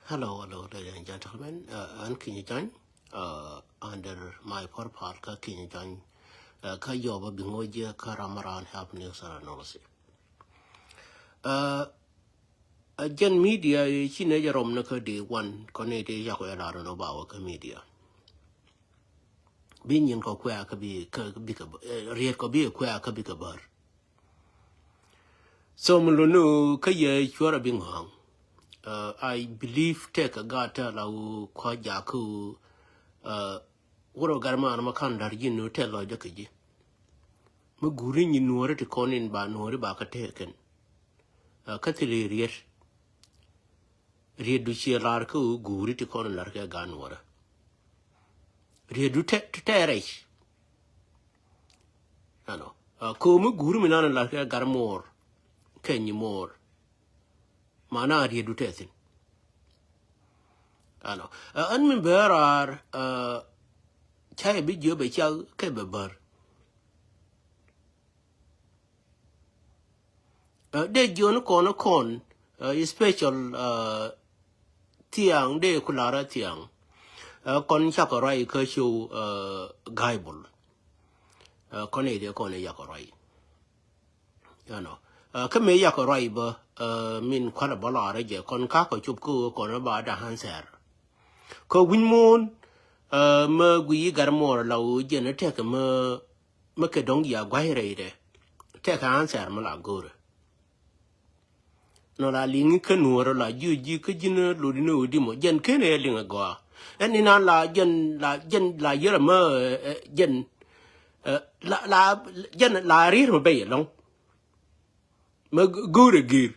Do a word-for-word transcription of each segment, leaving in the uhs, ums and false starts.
Hello, hello, ladies and gentlemen. Uh, an Kinyajany, uh, under my profile kä Kinyajany, uh, kä yɔba biŋoje kä Ramaran Help News and Analysis. Uh, a jɛn media ci nɛ jɛ rɔm ni kä day one kɔni ti yakɔ yɛ lar ni ba wä kä media. Bi nyin kɔ kuɛ kä bi kä bi kä, eh, riet kɔ bi kuɛ kä bi kä bär. So mi luni kä yɛ cuɔrɛ bi ŋɔaŋ. Uh, I believe tɛk a gat tɛ la wu kɔ jaku, uh, wurɛ gar man ma kan dar jin nu tɛ lɔc dɛ kɛ ji. Mi guri nyi nuɔri ti kɔn in ba nuɔri ba kä tɛ kɛn. Uh, kä thili riet. Riet du ciɛ lar kä wu guri ti kɔn in lar kɛ gan nuɔrɛ. Riet du tɛ, tɛ rɛc. Ano. Uh, ko mi guri mi nan lar kɛ gar mor. Kɛ nyi mor. Mana riet du tɛ thin. Ano. Uh, an mi bɛ rar, uh, cayɛ bi jiö bɛ cak kɛ bɛ bär. Uh, dee jiö ni kɔn kɔn, uh, special, uh, thiaŋ dee ku lar a thiaŋ. Uh, kɔn cakɔ ruac kä show, uh, Gaibol. Uh, kɔn i̱ dee kɔn i̱ yakɔ ruac. Yɛnɔ. Uh, kä mëë yakɔ ruac bä, uh, min kualɛ bä lar jɛ kɔn kakɔ cop kä kɔn ba da answer. Kä wi̱ny muun, uh, mä gui yi gar mor la wu jɛn tɛk mä, mä kɛ dɔŋ ya guay rɛy dɛ. Tɛk answer mä la go̱rɛ. Nɔ la liŋ kä nuɔrɔ la jiö ji kä ji̱n lodi ni odi mɔ jɛn ken ɛ liŋ ɛ gɔaa. Ɛn inan la jɛn la jɛn la yɛrɛ mä, eh, eh, jɛn, eh, la la jɛn la rier mɛ bɛ yɛ lɔŋ. Mɛ go̱o̱rɛ gir.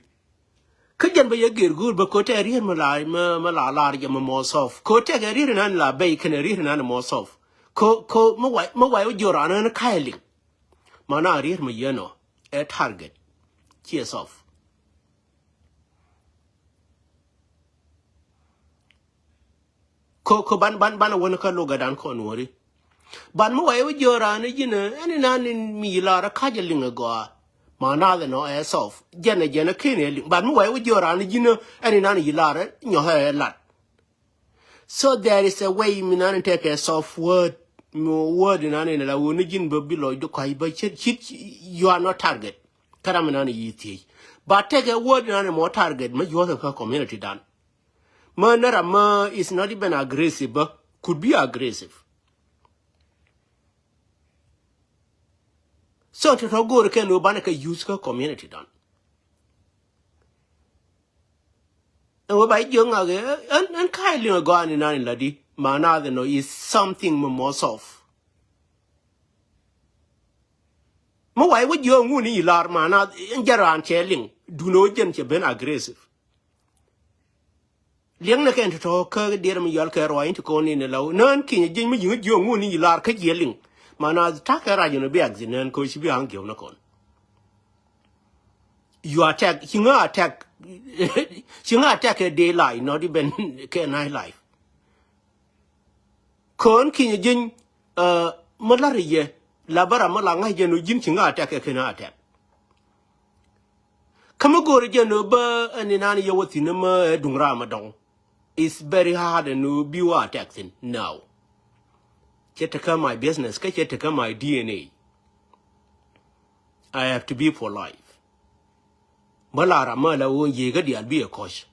Kä jɛn bɛ yɛ gir go̱o̱r bɛ ko tɛ rier mɛ la mɛ mɛ la lar jɛ mɛ mɔ sof ko tɛ kɛ rier inan la bɛ kɛn rier inan mɔ sof. Ko ko mɛ way mɛ way wä jiɔ ran ɛn kayɛ liŋ. Mana rier mɛ yɛn ɔ ɛ target. Ciɛ sof. Ko ko ban ban ban wän kä lugɛ dan kɔn wori. Ban mi wɛy wä jiö ran ji̱n ɛn inan in mi lar ka̱c liŋ gɔaa. Ma nath nɔ ɛ sof jɛn jɛn ken ɛ liŋ ban mi wɛy wä jiö ran ji̱n ɛn inan yi lar nyɔk ɛ lat. So there is a way mi nan in tɛkɛ soft word. Mi word in nan in la wuni ji̱n bä bi lɔc di kɔc bä cit cit. You are not target. Kä ram in nan yi thiec. But tɛkɛ word in nan in mɔ target mi yuɔth kä community dan. Mä nä ram mä is not even aggressive bä could be aggressive. So ti tɔ go̱o̱r kɛn wä banɛ kɛ use kä community dan. Ɛn wä ba jiök ŋak ɛn ɛn ka̱a̱c liŋ ɛ gɔaa ni nan in la di ma nath ɛn ɔ is something mi mɔ soft. Mi wac wä jiök ŋun i̱ lar ma nath ɛn jɛ raan cɛ liŋ dun ɛ wä jɛn cɛ ben aggressive. Liɛŋnɛ kɛn tɔ̱tɔ̱ kä diɛɛr mi yɔal kɛ ruac in ti kɔn in la wä nään kinyɛ jieny mi yiŋ jiök ŋun i̱ lar kä jiɛ liŋ. Ma nath ta̱kɛ rac in bi accident kɛ wä ci bi aŋ giɛw ni kɔn. You attack, ci ŋä attack, ci ŋä attack kɛ daylight, not even kɛ night life. Kɔn kinyɛ jieny, uh, mä la̱r yɛ la bä ram mä la ŋa̱c jɛ nu ji̱n ci ŋä attack kɛ kɛn attack. Kä mä go̱o̱r jɛ nu bä ɛn inan yɛ wä thi̱n mä ɛ duŋ ram mä dɔŋ. It's very hard ɛn wä bi wä attack thin now. Cɛ tekä my business kä cɛ tekä my D N A. I have to be for life. Bä la ram mä la wä yiëë kä diaal bi ɛ kɔc.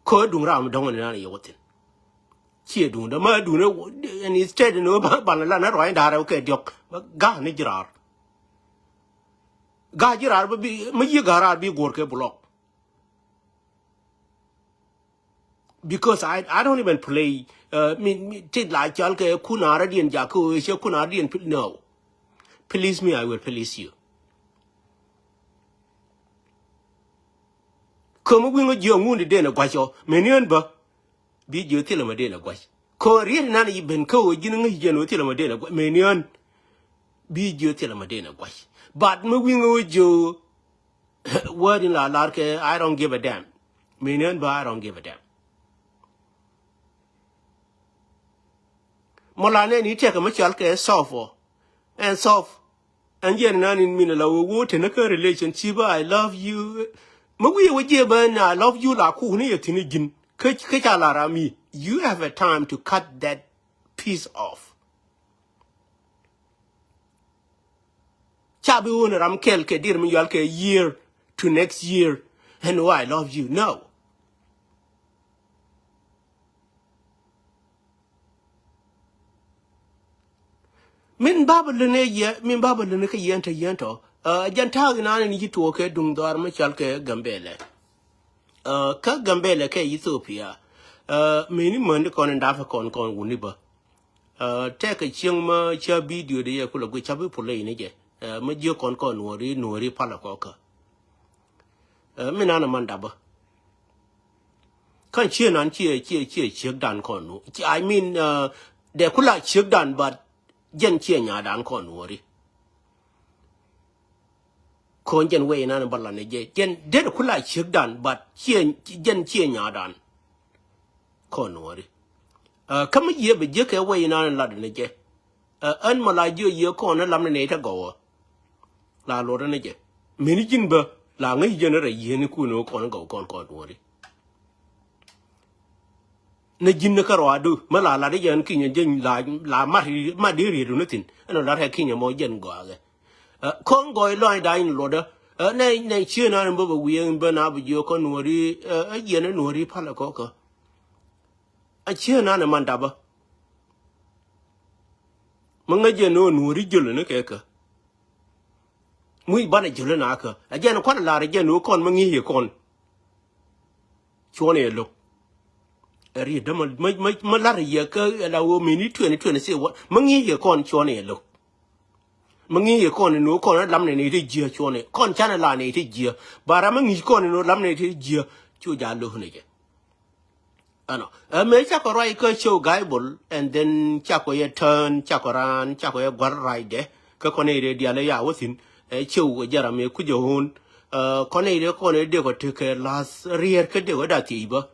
Kä duŋ ram dɔŋ ni nan yɛ wä thin. Ciɛ duŋ dä mä duŋ ni ɛn instead ni wä ban la na ruany da̱rɛ wä kɛ diɔk. Bä ga̱ ni ji̱ raar. Ga̱ ji̱ raar bä bi mä yiëë ga̱ raar bi guɔ̱r kɛ block. Because I, I don't even play, uh, mi, mi, ti la cɔal kɛ kun arä diɛn jakä ɣöö cɛ kun arä diɛn pil, no. Please me, I will please you. Kä mi wi̱ŋ jiök ŋun di den ɛ gua̱c ɔ, meni ɣän bä. Bi jiök thilɛ mɛ den ɛ gua̱c. Kä riet nan i̱ ben kä ɣöö ji̱n ŋäc jɛn ɣöö thilɛ mɛ den ɛ gua̱c, meni ɣän. Bi jiök thilɛ mɛ den ɛ gua̱c. But mi wi̱ŋ ɣöö jiök word in la lar kɛ I don't give a damn. Meni ɣän bä I don't give a damn. Mɔ la nɛn i̱ tiɛkɛ mi cɔal kɛ soft ɔ. Ɛn soft. Ɛn jiɛn nan in min la wä wä tenä kä relationship I love you. Mi wi̱i̱ wä jiɛ bä ni I love you la kuk ni yɛ thi̱n i̱ ji̱n. Kä, kä ca la ram i̱, you have a time to cut that piece off. Ca bi wun ram kɛl kɛ dir mi yual kɛ year to next year. And why I love you. No. Min babä luni yɛ, min babä luni kä yɛn tɔ, yɛn tɔ. Ɛ, jɛn ta̱a̱ inan in ci tuɔɔk kɛ duŋ dhɔaar mi cɔal kɛ Gambɛlɛ. Ɛ, kä Gambɛlɛ kɛ Ethiopia. Ɛ, mini mäni kɔn in dapɛ kɔn kɔn wuni bä. Ɛ, tɛkɛ cieŋ mä ca video di yɛ kulɛ gui ca bi pulɛ ini jɛ. Ɛ, mä jiök kɔn kɔn nuɔri, nuɔri palɛ kɔkä. Ɛ, mi nan man dapä. Kä ciɛ nan ciɛ, ciɛ, ciɛ ciek dan kɔn nu. I mean, ɛ, dee kula ciek dan, but jɛn ciɛ nya dan kɔn nuɔri. Kɔn jɛn wei nan bä lan jɛ. Jɛn dee kula ciek dan, but ciɛ, jɛn ciɛ nya dan kɔn nuɔri. Ɛ, kä mi jiɛ bɛ jiɛ kɛ wei nan lat ni jɛ. Ɛ, ɛn mɔ la jiɔ yiëë kɔn ɛ lam ni nɛy te gɔwä. La luɔtdä ni jɛ. Mini ji̱n bä la ŋäc jɛn rɛy yiëëni kun ɛ kɔn ɛ gɔw kɔn kɔn duɔ̱ɔ̱ri. Ni ji̱n ni kä ruaadu mi la lat i̱ jɛn kinyɛ jɛn la, la mat, mat di riet wuni thi̱n. Ɛn ɔ lat kɛ kinyɛ mɔ jɛn gɔakɛ. Ɛ, kɔn gɔy lɔny da̱a̱ny luɔtdä. Ɛ, nɛ, nɛ cieen an bä bɛ wiee bä na bɛ jiök kä nuɔ̱ɔ̱ri, ɛ, ɛ, jiɛn ɛ nuɔ̱ɔ̱ri palɛ kɔkä. A cieen an ɛ man dapä. Mi ŋäc jɛ ni ɣöö nuɔ̱ɔ̱ri jölä ni kɛ kä. Mi wi̱c banɛ jölä na kä. A jɛn kuan lar jɛ ni ɣöö kɔn mi ŋi̱i̱c yɛ kɔn. Cuɔ̱n yɛ lo̱k. Ɛ riet dämä, mä, mä, mä lar yɛ kä ɛ la ɣöö mini twenty twenty-six wä. Mi ŋi̱i̱c yɛ kɔn cuɔ̱n yɛ lo̱k. Mi ŋi̱i̱c yɛ kɔn ni ɣöö kɔn ɛ lam ni ni ti jiä cuɔ̱n yɛ. Kɔn canɛ la ni ti jiä. Ba ram mi ŋi̱i̱c kɔn ni ɣöö lam ni ti jiä. Cu ja lo̱k ni jɛ. Ɛnɔ. Ɛ mëë cakɔ ruac kä cio̱w Gaibol, and then cakɔ yɛ turn, cakɔ raan, cakɔ yɛ gua̱r ruacdɛ. Kä kɔn i̱ rɛy diaal ɛ ya wä thi̱n. Ɛ cio̱w ɛ jɛ ram ɛ kucä ɣöön. Ɛ kɔn i̱ rɛy kɔn i̱ dee kɔ tekɛ la̱th riɛɛr kä dee kɔ da thiec bä.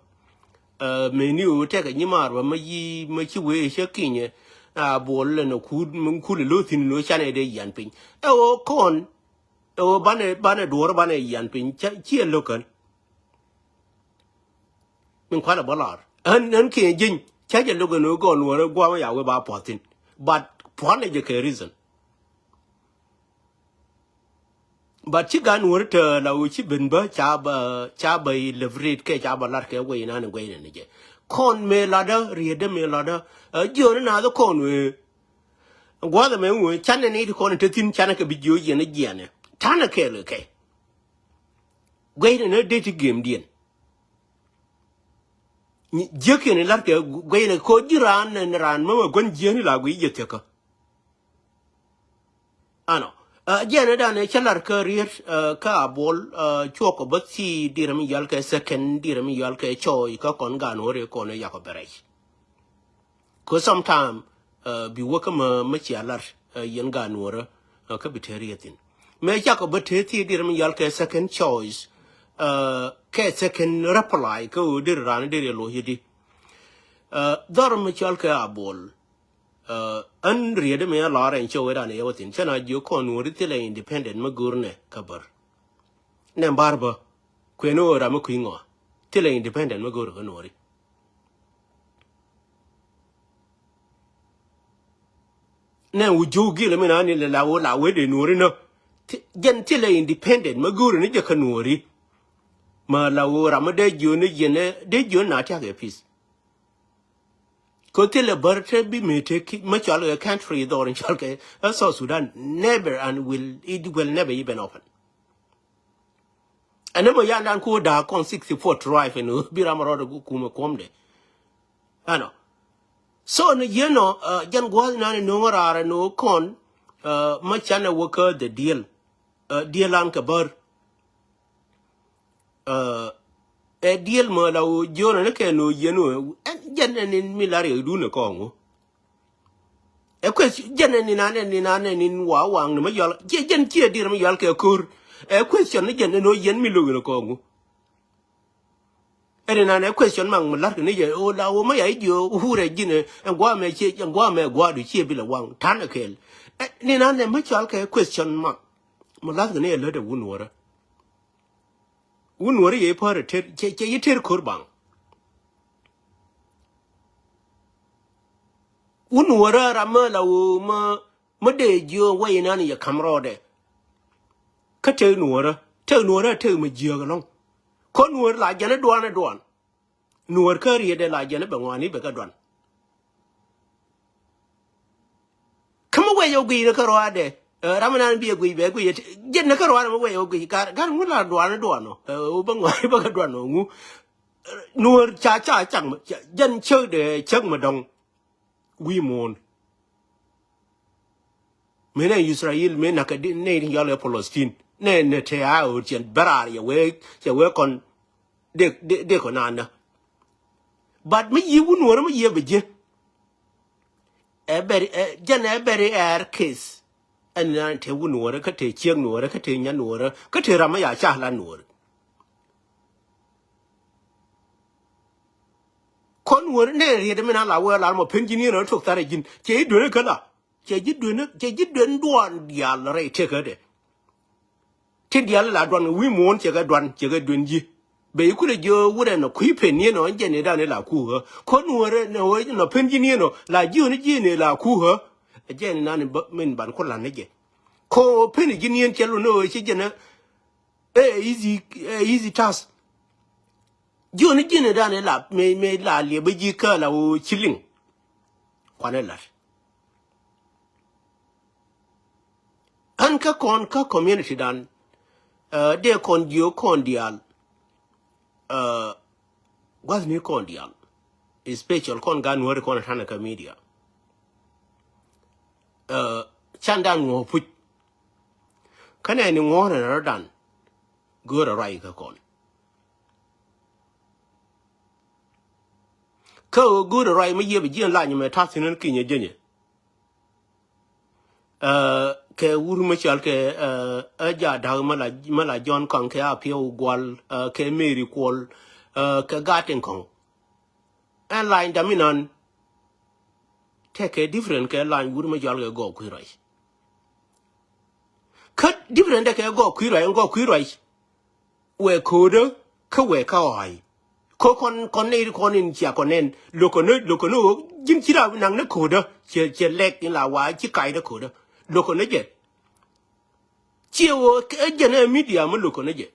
Ɛ mëë ni ɣöö tɛkɛ nyi maar bä mä yi, mä ci wee cä kinyɛ. A buɔl lɛ nɔ kuut, mi kul i̱ lo̱th thi̱n ni ɣöö canɛ dee yian piny. Ɛ ɣöö kɔn, ɛ ɣöö banɛ, banɛ duɔ̱ɔ̱r banɛ yian piny. Ca, ciɛ lo̱k kän. Min kualɛ bä lar. Ɣän, ɣän kiɛ ji̱ny. Cä jɛ lo̱k ɛn ɣöö gɔɔn nuɔ̱ɔ̱rä gua̱a̱mä ya wee ba puɔ̱th thi̱n. But puɔ̱nɛ jɛ kɛ reason. But ci gan nuɔ̱ɔ̱rä te la ɣöö ci ben bä ca bä, ca bä i̱ liberate kɛ ca bä lar kɛ wee inan in guɛy nɛ ni jɛ. Kɔn mëë latdä, rietdä mëë latdä. Ɛ jiɔni naath kɔn wee. Gua̱a̱th ɛmɛ wee, canɛ ni ti kɔn in te thi̱n canɛ kɛ bi jiö jiɛn i̱ jiɛnɛ. Ta̱nɛ kɛɛl kɛ kɛ. Guɛy ni ni dee ti gemdiɛn. Jiäkiɛn in la̱rkɛ guɛy ni ko̱ ji̱ raan ni raan mä wä gua̱n jiäni la guiy jɛ thiäkä. Ɛnɔ. Ɛ jiɛn in dan cä la̱r kä riet, ɛ, kä a buɔl, ɛ, cuɔk kɔ bä thi dirɛ mi yal kɛ second, dirɛ mi yal kɛ cɔɔy kä kɔn gan wä ri kɔn ɛ yakɔ bɛ rɛc. Kɛ sometime, ɛ, bi wä kä mä, mä cia lar, ɛ, yɛn gaat nuɔrä, ɛ, kä bi te riet thi̱n. Mëë cakɔ bä te thi dir mi yal kɛ second choice, ɛ, kɛ second reply kä ɣöö dir raan dir yɛ lo̱c yɛ di. Ɛ, dhɔr mi cɔl kɛ a buɔl. Ɛ, ɣän riet mi a lar ɛn cɛ wee dan yɛ wä thi̱n. Cɛ na jiök kɔn nuɔri thilɛ independent mi go̱r nɛ kä bär. Nɛ bar bä. Kuɛn ɣöö ram mi kui̱ ŋɔa. Thilɛ independent mi go̱r kä nuɔri. Nɛ wu ji̱ wu gilɛ mi na ni lɛ la wee, la wee dee nuɔri nä. Jɛn thilɛ independent mi go̱o̱ri ni jɛ kä nuɔri. Ma la wee ram mi dee jiöni jɛn dee jiöni na tiak ɛ peace. Kä thilɛ bär te bi mi te mi cɔal kɛ country dhɔr in cɔal kɛ ɛ South Sudan. Never and will, it will never even open. Ɛn ni mɔ yan dan ku da̱a̱k kɔn sixty four tribe ɛn bi ram rɔɔdɛ ku kumɛ kuɔmdɛ. Ɛnɔ. So ni yien nɔ, ɛ, jɛn gua̱a̱th nan ni no̱o̱ŋ raar ɛn no̱o̱ŋ kɔn, ɛ, mä canɛ wä kä the deal. Ɛ, deal an kɛ bär. Ɛ, ɛ deal mä la wä jiön ɛn kɛ no̱o̱ŋ yien wä. Ɛn jɛn ɛn ni mi la riɛk dun ɛ kɔŋ wä. Ɛ question jɛn ɛ ninan ɛ ninan ɛ nin wa waŋ ni mi yɔal. Jɛ jɛn ciɛ dir mi yɔal kɛ ko̱r. Ɛ question ni jɛn ɛ no̱o̱ŋ yɛn mi lo̱k in kɔŋ wu. Ɛ ninan ɛ question maŋ mi la̱r kɛ ni jɛ o la o mi ya i̱ jiö hurɛ ji̱n ɛ guamɛ ciɛ guamɛ guadu ciɛ bi lɛ waŋ. Ta̱n ɛ kɛɛl. Ɛ ninan ɛ mi cɔal kɛ question maŋ mi la̱r kɛ ni ɛ lät ɛ wun wärä. Wun nuɔrä yɛ pär ter, cɛ, cɛ yɛ ter kor baŋ. Wun nuɔrä ram mä la woo mä, mä dee jiö wä inan yɛ kam rɔɔdɛ. Kä tek nuɔrä, tek nuɔrä tek mä jiök ɛlɔŋ. Kɔ nuɔrä la jɛn ɛ duan ɛ duan. Nuɔr kä riet ɛ la jɛn ɛ bɛ ŋuani bɛ kɛ duan. Kä mi wec ɔ guiy ni kä ruaadɛ, ɛ, ram inan bi ɛ guiy bɛ guiy ɛ ti, jɛn ni kä ruaadɛ mi wec ɔ guiy, gar, gar ŋun la duan duan ɔ, ɛ, ɔ bä ŋuan bä kɛ duan ɔ ŋu. Nuɔr ca, ca, cak mi, ca, jɛn cäk dɛ, cäk mi dɔŋ. Wi̱i̱ muɔ̱ɔ̱n. Mëë nɛ Israel, mëë nakä di, nɛ yɔl ɛ Palestine. Nɛ, nɛ te a ɣöö cɛn bɛ raar yɛ wee, cɛ wee kɔn dek, dek, dek kɔn nandä. But mi yiëë wun nuɔrä mi yiëë bɛ ji̱. Ɛ bɛri, ɛ, jɛn ɛ bɛri ɛɛr case. Ɛn nan te wun nuɔrä, kä te ciek nuɔrä, kä te nyan nuɔrä, kä te ram mi ya ca la nuɔrä. Kɔn wär nɛ riet mi na la wee lar mɔ pen ji̱n yen ɔ tok thar a ji̱n. Cɛ ji̱ duenë kä la. Cɛ ji̱ duenë, cɛ ji̱ duenë duan diaal rɛy tekädɛ. Tin diaal la duan wi̱i̱ muɔ̱ɔ̱n cɛ kɛ duan, cɛ kɛ duen ji̱. Bɛ ji̱ kulɛ jiö wurɛ nɔ kui̱ pen yen ɔ jɛn idan ila kuukä. Kɔn wär nɛ wee nɔ pen ji̱n yen ɔ la jiö ni ji̱ ni la kuukä. Jɛn inan min ban ku lan ni jɛ. Kɔ pen ji̱n yen cɛ lu ni ɔ ci jɛn ɛ, ɛ easy, ɛ easy task. Ji̱ ɣän ji̱n ɛ dan ɛ la mëë, mëë la liɛp bä ji̱ kä la ɣöö ci liŋ. Kuanɛ la̱t. Ɣän kä kɔn kä community dan, ɛ, dee kɔn jiök kɔn diaal, ɛ, gua̱thni kɔn diaal. Special kɔn gan wääri kɔn ɛ ta̱nɛ kä media. Ɛ, can dan ŋuɔ̱ɔ̱k puc. Kä nɛɛni ŋuɔ̱ɔ̱k rɛn rɔ̱dan. Göörä ruac kä kɔn. Kä ɣöö go̱o̱rɛ ruac mi yiëë bi jiɛn lany mɛ ta̱thi̱n ɣän kinyɛ jienyɛ. Ɛ, kɛ wur mi cɔal kɛ, ɛ, ɛ ja da̱k mi la, mi la Jɔ̱ɔ̱n Kɔaŋ kɛ Apiɛw Gual, ɛ, kɛ Mary Kuɔl, ɛ, kɛ Gat in Kɔŋ. Ɛn lany dam inan. Tekɛ different kɛ lany wur mi cɔal kɛ Gɔɔk Kui̱ Ruac. Kä different tekɛ Gɔɔk Kui̱ Ruac, Gɔɔk Kui̱ Ruac. Wee ko̱o̱dä kä wee kä ɣɔ̱a̱y. Kä kɔn, kɔn nɛy ti kɔn in cia kɔn nɛn. Lo̱kɛ ni, lo̱kɛ ni ɣöö ji̱n ci rap naŋ ni ko̱o̱dä. Ciɛ, ciɛ lɛk in la wa ci kac dä ko̱o̱dä. Lo̱kɛ ni jɛ. Ciɛ ɣöö ɛ jɛn ɛ media mi lo̱kɛ ni jɛ.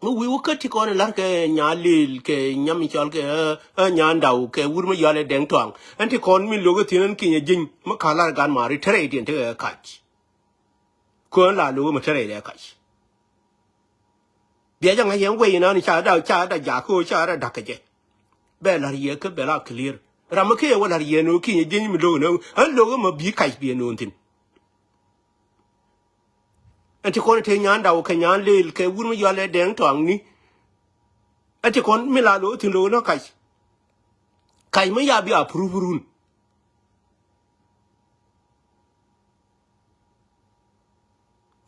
Mi wi̱i̱ wä kä ti kɔn in la̱r kɛ Nyaa Lil kɛ nyam in cɔal kɛ, ɛ, ɛ, Nyaa Ndaw kɛ wur mi yɔal ɛ Dɛŋ Tɔaŋ. Ɛn ti kɔn mi lo̱kɛ thi̱n ɛn kinyɛ ji̱ny mi ka̱l la̱r gan maari tɛrɛ idiɛn tekɛ kac. Kön la lo̱k mi tɛrɛ ilɛ kac. Bia jɛ ŋa̱c yɛn wei inan ca da, ca da jakä ca da dakä jɛ. Bɛ la̱r yɛ kä bɛ la clear. Ram mi kɛ yɛ wä la̱r yɛ ni wä kinyɛ jieny mi lo̱k ni ɣän lo̱k mi bi kac bi ɛ no̱o̱n thi̱n. Ɛn ti kɔn te Nyaa Ndaw kɛ Nyaa Lil kɛ wur mi yɔal ɛ Dɛŋ Tɔaŋni. Ɛn ti kɔn mi la lo̱k thi̱n lo̱k ni kac. Kac mi ya bi approve run.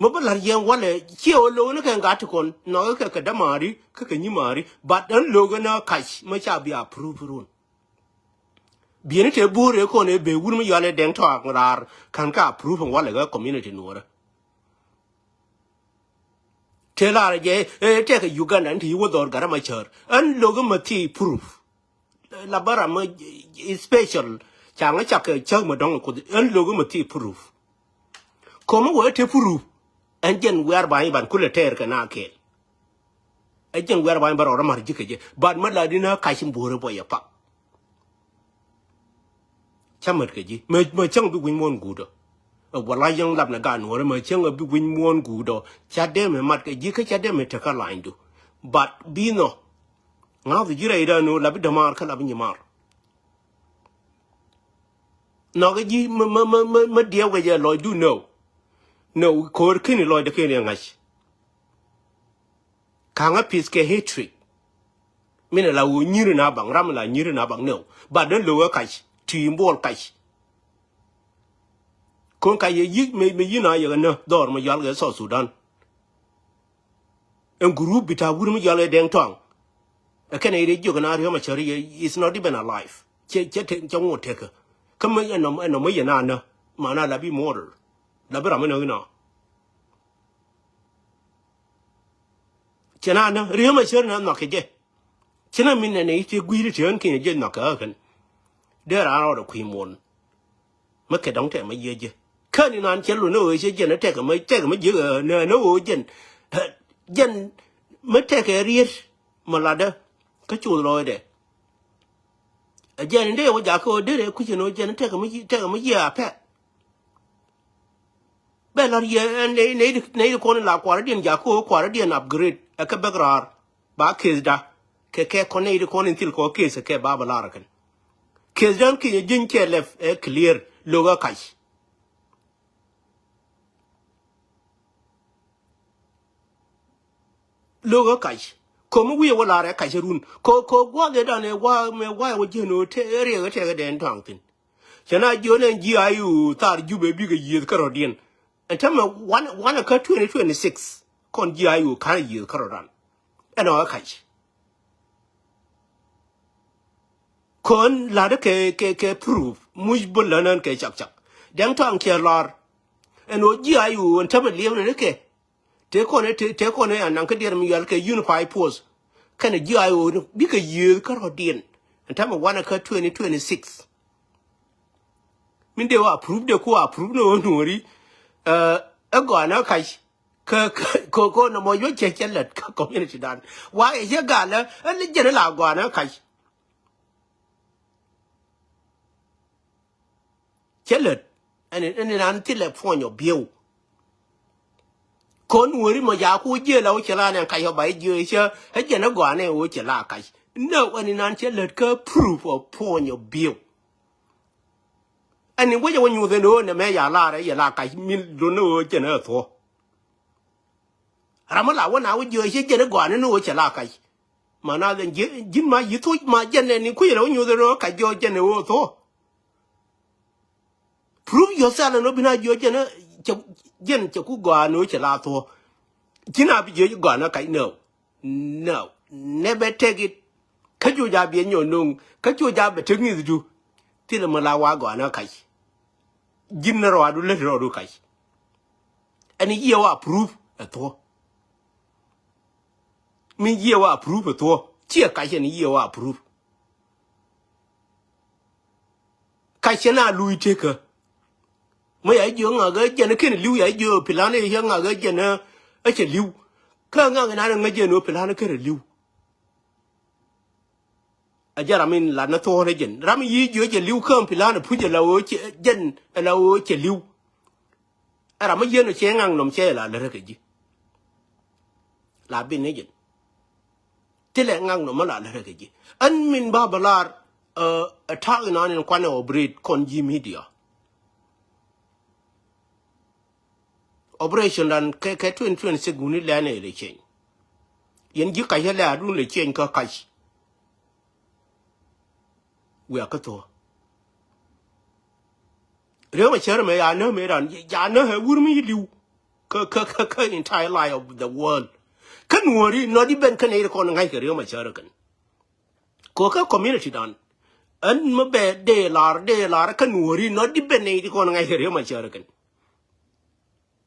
Mi bi la̱r yɛn walɛ ciɛ wä lo̱k ni kɛ gat ti kɔn nɔk kɛ kɛ dämaari kä kɛ nyimaari, but ɛn lo̱k ni kac mi ca bi approve run. Bieni te bo̱o̱r ëë kɔn ëë bee wur mi yɔal ëë Dɛŋ Tɔaŋ raar ka̱n kä approve ɛn walɛ kä community nuɔrä. Te lar jɛ ëë tekɛ Uganda ni te yi wä dhɔr Gat Macar ɛn lo̱k mi thi proof. La bä ram mi special ca ŋä cak kɛ cäk mi dɔ̱ŋ kuth ɛn lo̱k mi thi proof. Ko̱mi wee te proof ɛn jɛn wiar ba i̱ ban kulɛ tɛɛr kɛ na kɛɛl. Ɛ jɛn wiar ba i̱ ban rɔɔdä mar ji̱ kɛ jɛ ban mi la di na kac in bo̱o̱rɛ bɔ yɛ pak. Ca mät kɛ ji̱ mɛ, mɛ cäŋ bi gui̱ny muɔ̱ɔ̱n guutdä. Ɛ wala yäŋ lap nɛ gaat nuɔ̱ɔ̱rä mɛ cäŋ bi gui̱ny muɔ̱ɔ̱n guutdä. Ca dee mɛ mat kɛ ji̱ kä ca dee mɛ tekä lanydu. But bi nhɔ ŋa̱th ji̱ rɛy dänu la bi dämaar kä la bi nyimaar. Nhɔkä ji̱ mä, mä, mä, mä, mä diɛ wecɛ lɔcdu nöw. Nöw ko̱o̱r kini lɔcdä kini ɛ ŋa̱c. Ka̱ŋä pith kɛ hatred. Min ala wu nyiri na baŋ ram ala nyiri na baŋ nöw. But den lo̱wä kac ti buɔl kac. Kon kac yɛ yi̱k mi, mi yi̱n a yɛ kɛ nä dhɔr mi yɔal kɛ South Sudan. Ɛn group bi ta wur mi yɔal kɛ Dɛŋ Tɔaŋ. Ɛ kɛn ɛ yɛ jiök na Riek Machar yɛ is not even alive. Cɛ, cɛ te, cɛ ŋot tekä. Kä mi ɛnɔ, ɛnɔ mi yɛ na nä ma na la bi murder. La bi ram mi nä inɔ. Cɛ na nä ri̱e̱m a cär nä nhɔk kɛ jɛ. Cɛ na min nɛ nɛ i̱ ti gui̱i̱ri ti ɣän kinyɛ jɛ nhɔk kɛ ɣä kɛn. Dee raan rɔɔdɛ kui̱ muɔ̱n. Mi kɛ dɔ̱ŋ tɛmɛ yiëë ji̱. Kä ni naan cɛ lo ni ɣöö cɛ jɛn tɛkɛ mi, tɛkɛ mi jiäk ɛ nɛ ni ɣöö jɛn. Jɛn mi tɛkɛ riet mi latdä kä coth lɔɔcdɛ. Ɛ jɛn in dee wä jakä ɣöö derɛ kui̱cɛ ni ɣöö jɛn tɛkɛ mi, tɛkɛ mi jiäk a pɛk. Bɛ la̱r yɛ nɛy, nɛy, nɛy ti kɔn in la kuarädiɛn jakä ɣöö kuarädiɛn upgrade ɛ kɛ bäk raar. Ba case da kɛ kɛ kɔn nɛy ti kɔn in thil kɔ case kɛ ba bɛ lar kɛn. Case dan kinyɛ ji̱n cɛ lɛp ɛ clear lo̱k ɛ kac. Lo̱k ɛ kac. Ko̱mi wi̱i̱ wä lar ɛ kac run. Ko, ko gua̱dhɛ dan ɛ wa mɛ wa ɛ wä ji̱n ɔ te ɛ riɛk ɛ tɛk ɛ dɛn tɔ̱a̱ŋ thi̱n. Cɛ na jiön ɛn ji̱ a i̱ ɣöö thar Jubɛ bikɛ yiëëth kärɔ̱diɛn. Ɛn tämɛ wanɛ, wanɛ kä twenty twenty-six kɔn ji̱ a i̱ ɣöö ka̱n yiëëth kärɔ̱dan. Ɛn ɔ ɛ kac. Kɔn la̱t kɛ, kɛ, kɛ proof muc bä län ɣän kɛ cak cak. Dɛŋ tɔ̱a̱ŋ cɛ lɔr. Ɛn ɣöö ji̱ a i̱ ɣöö ɛn tämɛ liɛpnɛ ni kɛ. Tëë kɔn ëë, tëë, tëë kɔn ëë anaŋ kä diɛt mi yual kɛ unified force. Kɛnɛ ji̱ a i̱ ɣöö bikɛ yiëëth kärɔ̱diɛn. Ɛn tämɛ wanɛ kä twenty twenty-six. Min dee wä approve dee ku approve ni ɣöö nuɔ̱ɔ̱ri. Ɛ gɔaa ni kac. Kä, kä, kä, kä nɔmɔ juɔc cɛ cɛ lät kä community dan. Wa ɛ cɛ galä, ɛn ni jɛn la gɔaa ni kac. Cɛ lät. Ɛn, ɛn, ɛn nan thilɛ point of view. Kɔn weri mɔ ja ku jiɛ la wä cɛ la nɛ kac ɔ ba jiɛ cɛ, ɛ jɛn ɛ gɔaa ni wä cɛ la kac. No, ɛn nan cɛ lät kä proof of point of view. Ɛn ni wecɛ wä nyuuth ɛn ɣöö nɛ mɛ ya lar ɛ yɛ la kac min lun ni ɣöö jɛn ɛ thuɔ. Ram mi la wä na wä jiö cɛ jɛn ɛ gɔaa ni ni ɣöö cɛ la kac. Ma na dhɛn ji̱n ma yi thuc ma jɛn ɛ ni kui̱ rɛ wä nyuuth ɛn ɣöö kac jiɔ jɛn ɛ ɣöö thuɔ. Prove yourself ɛn ɣöö bi na jiö jɛn ɛ cɛ, jɛn cɛ ku gɔaa ni ɣöö cɛ la thuɔ. Ci na bi jiö gɔaa ni kac no. No, never take it. Kä cu ja biɛ nyɔ no̱ŋ, kä cu ja bɛ tek ŋi̱thdu. Thilɛ mi la wa gɔaa ni kac. Ji̱n ni rɔɔdu lät rɔɔdu kac. Ɛn yiëë wa proof ɛ thuɔ. Min yiëë wa proof ɛ thuɔ. Ciɛ kac ɛn yiëë wa proof. Kac cɛ na luc tekä. Mɛ ya jiö ŋa̱k ɛ jɛn kɛn li̱w ya jiö pilan ɛ yɛ ŋa̱k ɛ jɛn ɛ cɛ li̱w. Kä ŋa̱k inan ɛ ŋäc jɛn ɛ pilan ɛ kɛn li̱w. A jɛ ram in la ni thuɔ̱ɔ̱n ɛ jɛn. Ram in yi jiö cɛ li̱w kä pilan ɛ puc ɛ la ɣöö cɛ jɛn ɛ la ɣöö cɛ li̱w. Ɛ ram mi yieen ɔ cɛ ŋaŋ nɔm cɛ la lät rɛ kɛ ji̱. La bin ni jin. Ti lɛ ŋaŋ nɔm mi la lät rɛ kɛ ji̱. Ɛn min ba bä lar, ɛ, ɛ ta̱a̱ inan in kuanɛ ɔ brit kɔn ji̱ media. Operation dan kɛ, kɛ twenty twenty-six wuni lɛn ɛ lɛ cieŋ. Yɛn ji̱ kac yɛ lɛ adun lɛ cieŋ kä kac. Wiaa kä thok. Riek Machar mɛ ya nä mɛ ran, ya nä ɛ wur mi liw. Kä, kä, kä, kä entire life of the world. Kä nuɔri nɔ di ben kä nɛy ri kɔn ŋa̱c kɛ Riek Machar kɛn. Kɔ kä community dan. Ɛn mi bɛ dee lar, dee lar kä nuɔri nɔ di ben nɛy ri kɔn ŋa̱c kɛ Riek Machar kɛn.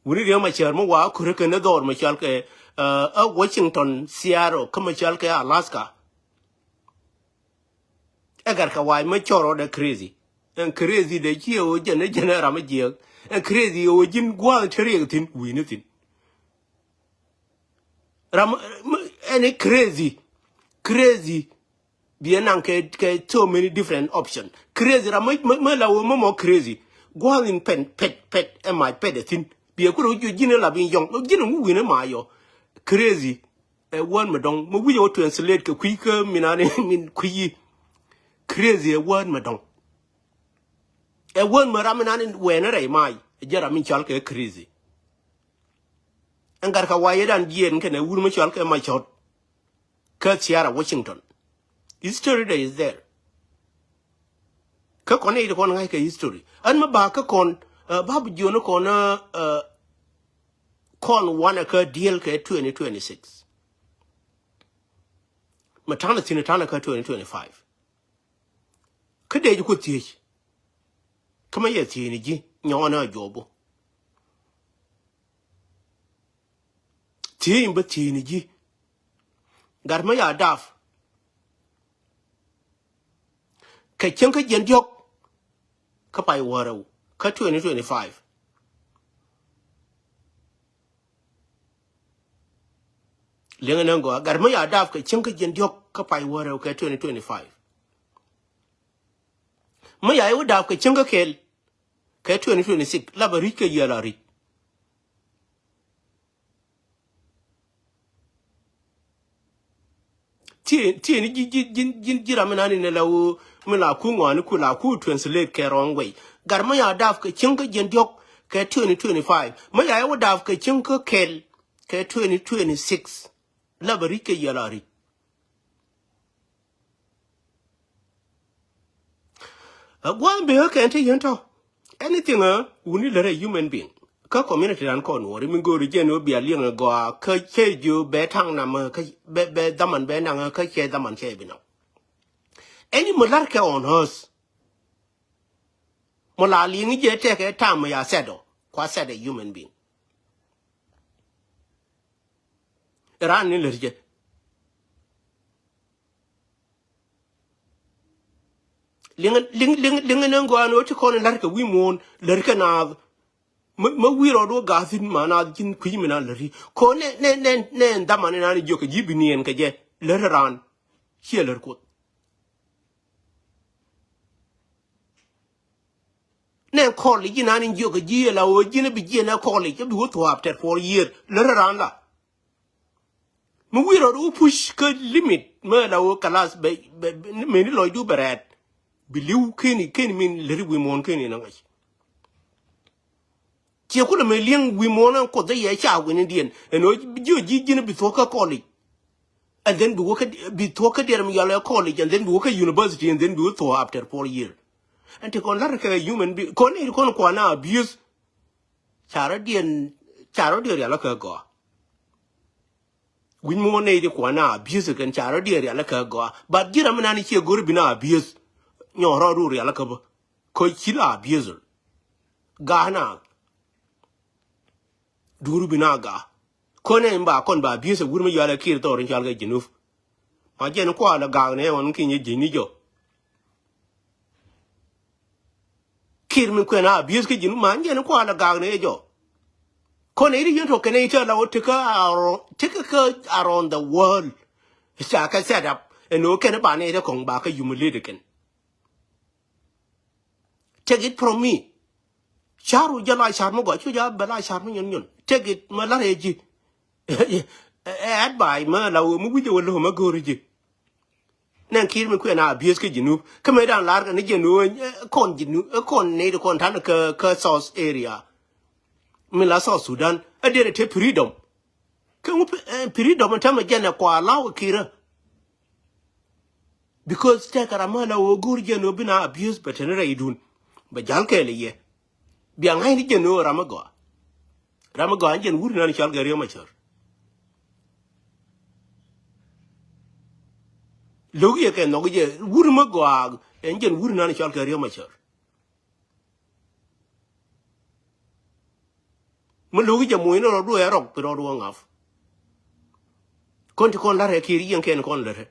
Wuni Riek Machar mi wa kuri kɛn dhɔr mi cɔal kɛ, ɛ, ɛ Washington, Seattle, kä mi cɔal kɛ Alaska. Ɛ gat kɛ wac mi cɔr rɔɔdɛ crazy. Ɛn crazy dee ci ɛ ɣöö jɛn, ɛ jɛn ɛ ram mi jiɛk. Ɛn crazy ɛ ɣöö ji̱n gua̱a̱th te riɛk thi̱n, wi̱i̱ni thi̱n. Ram, ɛn crazy. Crazy. Biɛ naŋ kɛ, kɛ so many different option. Crazy ram mi, mi, mi la wä mi mɔ crazy. Gua̱a̱th in pɛn, pɛt, pɛt, ɛ mac pɛt ɛ thi̱n. Biɛ kulɛ wä ji̱n ɛ la bi yɔŋ. Ji̱n ɛ ŋu wi̱n ɛ ma yɔ. Crazy. Ɛ wään mi dɔŋ. Mi wi̱c ɛ wä translate kɛ kui̱ kä min ani, min kui̱ yi. Crazy ɛ wään mi dɔŋ. Ɛ wään mi ram min ani wɛɛn ɛ rɛy mac. Ɛ jɛ ram min cɔal kɛ crazy. Ɛn gat kɛ wa̱i̱ ɛ dan jiɛɛn kɛnɛ wur mi cɔal kɛ Macɔt. Kä Seattle, Washington. History dɛ is there. Kä kɔn i̱ ti kɔn ŋa̱c kɛ history. Ɛn mi ba kä kɔn, ɛ, ba bi jiɔni kɔn, ɛ, ɛ, kɔn wanɛ kä diɛl kɛ twenty twenty-six. Mi ta̱nɛ thi̱n ta̱nɛ kä twenty twenty-five. Kä dee ji̱ ku thiec. Kä mi yɛ thiec ni ji̱ nyɔnɛ a juɔbu. Thiec in bä thiec ni ji̱. Gat mi ya dap kɛ cieŋ kä jiɛn diɔ̱k kä pay wäl rɛw kä twenty twenty-five. Liŋ ni gɔaa, gat mi ya dap kɛ cieŋ kä jiɛn diɔ̱k kä pay wäl rɛw kɛ twenty twenty-five. Mi ya i̱ wä dap kɛ cieŋ kä kɛl kɛ twenty twenty-six, la bɛ ri̱c kɛ yiëë la ri̱c. Ti, ti ni ji̱, ji̱, ji̱, ji̱, ji̱ ram mi nani ni la wä, mi la ku ŋuani ku la ku translate kɛ wrong way. Gat mi ya dap kɛ cieŋ kä jiɛn diɔ̱k kɛ twenty twenty-five. Mi ya i̱ wä dap kɛ cieŋ kä kɛl kɛ twenty twenty-six, la bɛ ri̱c kɛ yiëë la ri̱c. A gua̱a̱th bi ɣä kɛn ti yɛn tɔ. Anything, ɛ wuni lät ɛ human being. Kä community ran kɔn wä ri mi go̱o̱ri jɛn wä bia liɛŋ ɛ gɔaa kä cɛ jiö bɛ taŋ nam ɛ kä bɛ, bɛ dhaman bɛ naŋ ɛ kä cɛ dhaman cɛ bi naŋ. Any mi la̱r kɛ on earth. Mi la liŋ jɛ tɛkɛ tam ya sɛt ɔ kua sɛt ɛ human being. Ran ni lät jɛ. Liŋ, liŋ, liŋ, liŋ ni gɔaa ni wä ti kɔn in la̱r kɛ wi̱i̱ muɔ̱ɔ̱n, la̱r kɛ naath. Mä, mä wi̱i̱ rɔɔd wä ga̱a̱th in ma naath ji̱n kui̱ mi na la̱ri. Kɔn nɛ, nɛ, nɛ, nɛ dhaman in an jiök kɛ ji̱ bi niɛn kɛ jɛ, la̱r raan. Ciɛ la̱r Kuoth. Nɛ college in an jiök kɛ ji̱ la wä ji̱n bi jiɛ nɛ college, bi wä thuaap tɛt four year, la̱r raan la. Mi wi̱i̱ rɔɔd wä push kä limit, mi la wä kalas bɛ, bɛ, bɛ, meni lɔcdu bɛ rɛɛt. Bi li̱w keni, keni min leti wi̱i̱ muɔ̱ɔ̱n keni na ŋa̱c. Ciɛ kulɛ mi li̱eŋ wi̱i̱ muɔ̱ɔ̱n ɛn Kuoth ɛ yɛ ca wi̱ni diɛn. Ɛn ɣöö ji̱, ji̱, ji̱n bi thuɔ̱k kä college. And then bi wä kä, bi thuɔ̱k kä diɛn mi yɔl ɛ college, and then bi wä kä university, and then bi wä thuɔ̱k after four year. Ɛn ti kɔn la̱r kɛ human being, kɔn ni kɔn kuan a abuse. Ca rɔ diɛn, ca rɔ diɛn rial kä gɔaa. Wi̱ny muɔ̱ɔ̱n nɛy ti kuan na abuse kɛn ca rɔ diɛn rial kä gɔaa. But ji̱ ram mi nan ciɛ go̱r bi na abuse. Nyɔk rɔ ru rial kä bä. Kä ci la abuse. Ga̱a̱ na. Duur bi na ga̱a̱. Kɔn nɛ in ba kɔn ba abuse wur mi yual ɛ Kiir thɔɔr in cual kɛ Junub. Ma jɛn kual ɛ ga̱a̱k nɛ ɣɔn kinyɛ ji̱ ni jɔ. Kiir mi kuɛn a abuse kä Junub ma jɛn kual ɛ ga̱a̱k nɛ jɔ. Kɔn ɛ ri yɛn tɔ kɛn ɛ itɛ la wä tekɛ around, tekɛ kä around the world. Ca kɛ set up ɛn ɣöö kɛn ba nɛ itɛ kɔŋ ba kɛ humiliate kɛn. Take it from me. Ca̱r wä jɛ la ca̱r mi gɔaa cu jɛ bɛ la ca̱r mi nyɔn nyɔn. Take it mɛ la rɛɛ ji̱. Ɛ advice mɛ la wä mi wi̱cɛ wä lo̱ mɛ go̱o̱ri ji̱. Nɛn Kiir mi kuɛn a abuse kä Junub. Kä mëë dan lar kɛ ni jɛ ni ɣöö kɔn Junub, kɔn nɛy ti kɔn ta̱n kä, kä South area. Mi la South Sudan. A derɛ te freedom. Kä ŋu freedom in tämɛ jɛn ɛ kua law ɛ Kiir ɛ. Because tɛkɛ ram mi la wä go̱o̱r jɛn ɣöö bi na abuse bɛ te ni rɛydun. Bɛ ja̱l kɛɛl ɛ yɛ. Bia ŋa̱cni jɛn ɣöö ram mi gɔaa. Ram mi gɔaa ɛn jɛn wur nan cɔal kɛ Riek Machar. Lo̱k yɛ kɛ nhɔk jɛ wur mi gɔaa ɛn jɛn wur nan cɔal kɛ Riek Machar. Mi lo̱k jɛ moc ni rɔɔdu ɛ rɔk pi rɔɔdu ɛ ŋa̱p. Kɔn ti kɔn la̱rɛ Kiir yɛn kɛn kɔn lärɛ.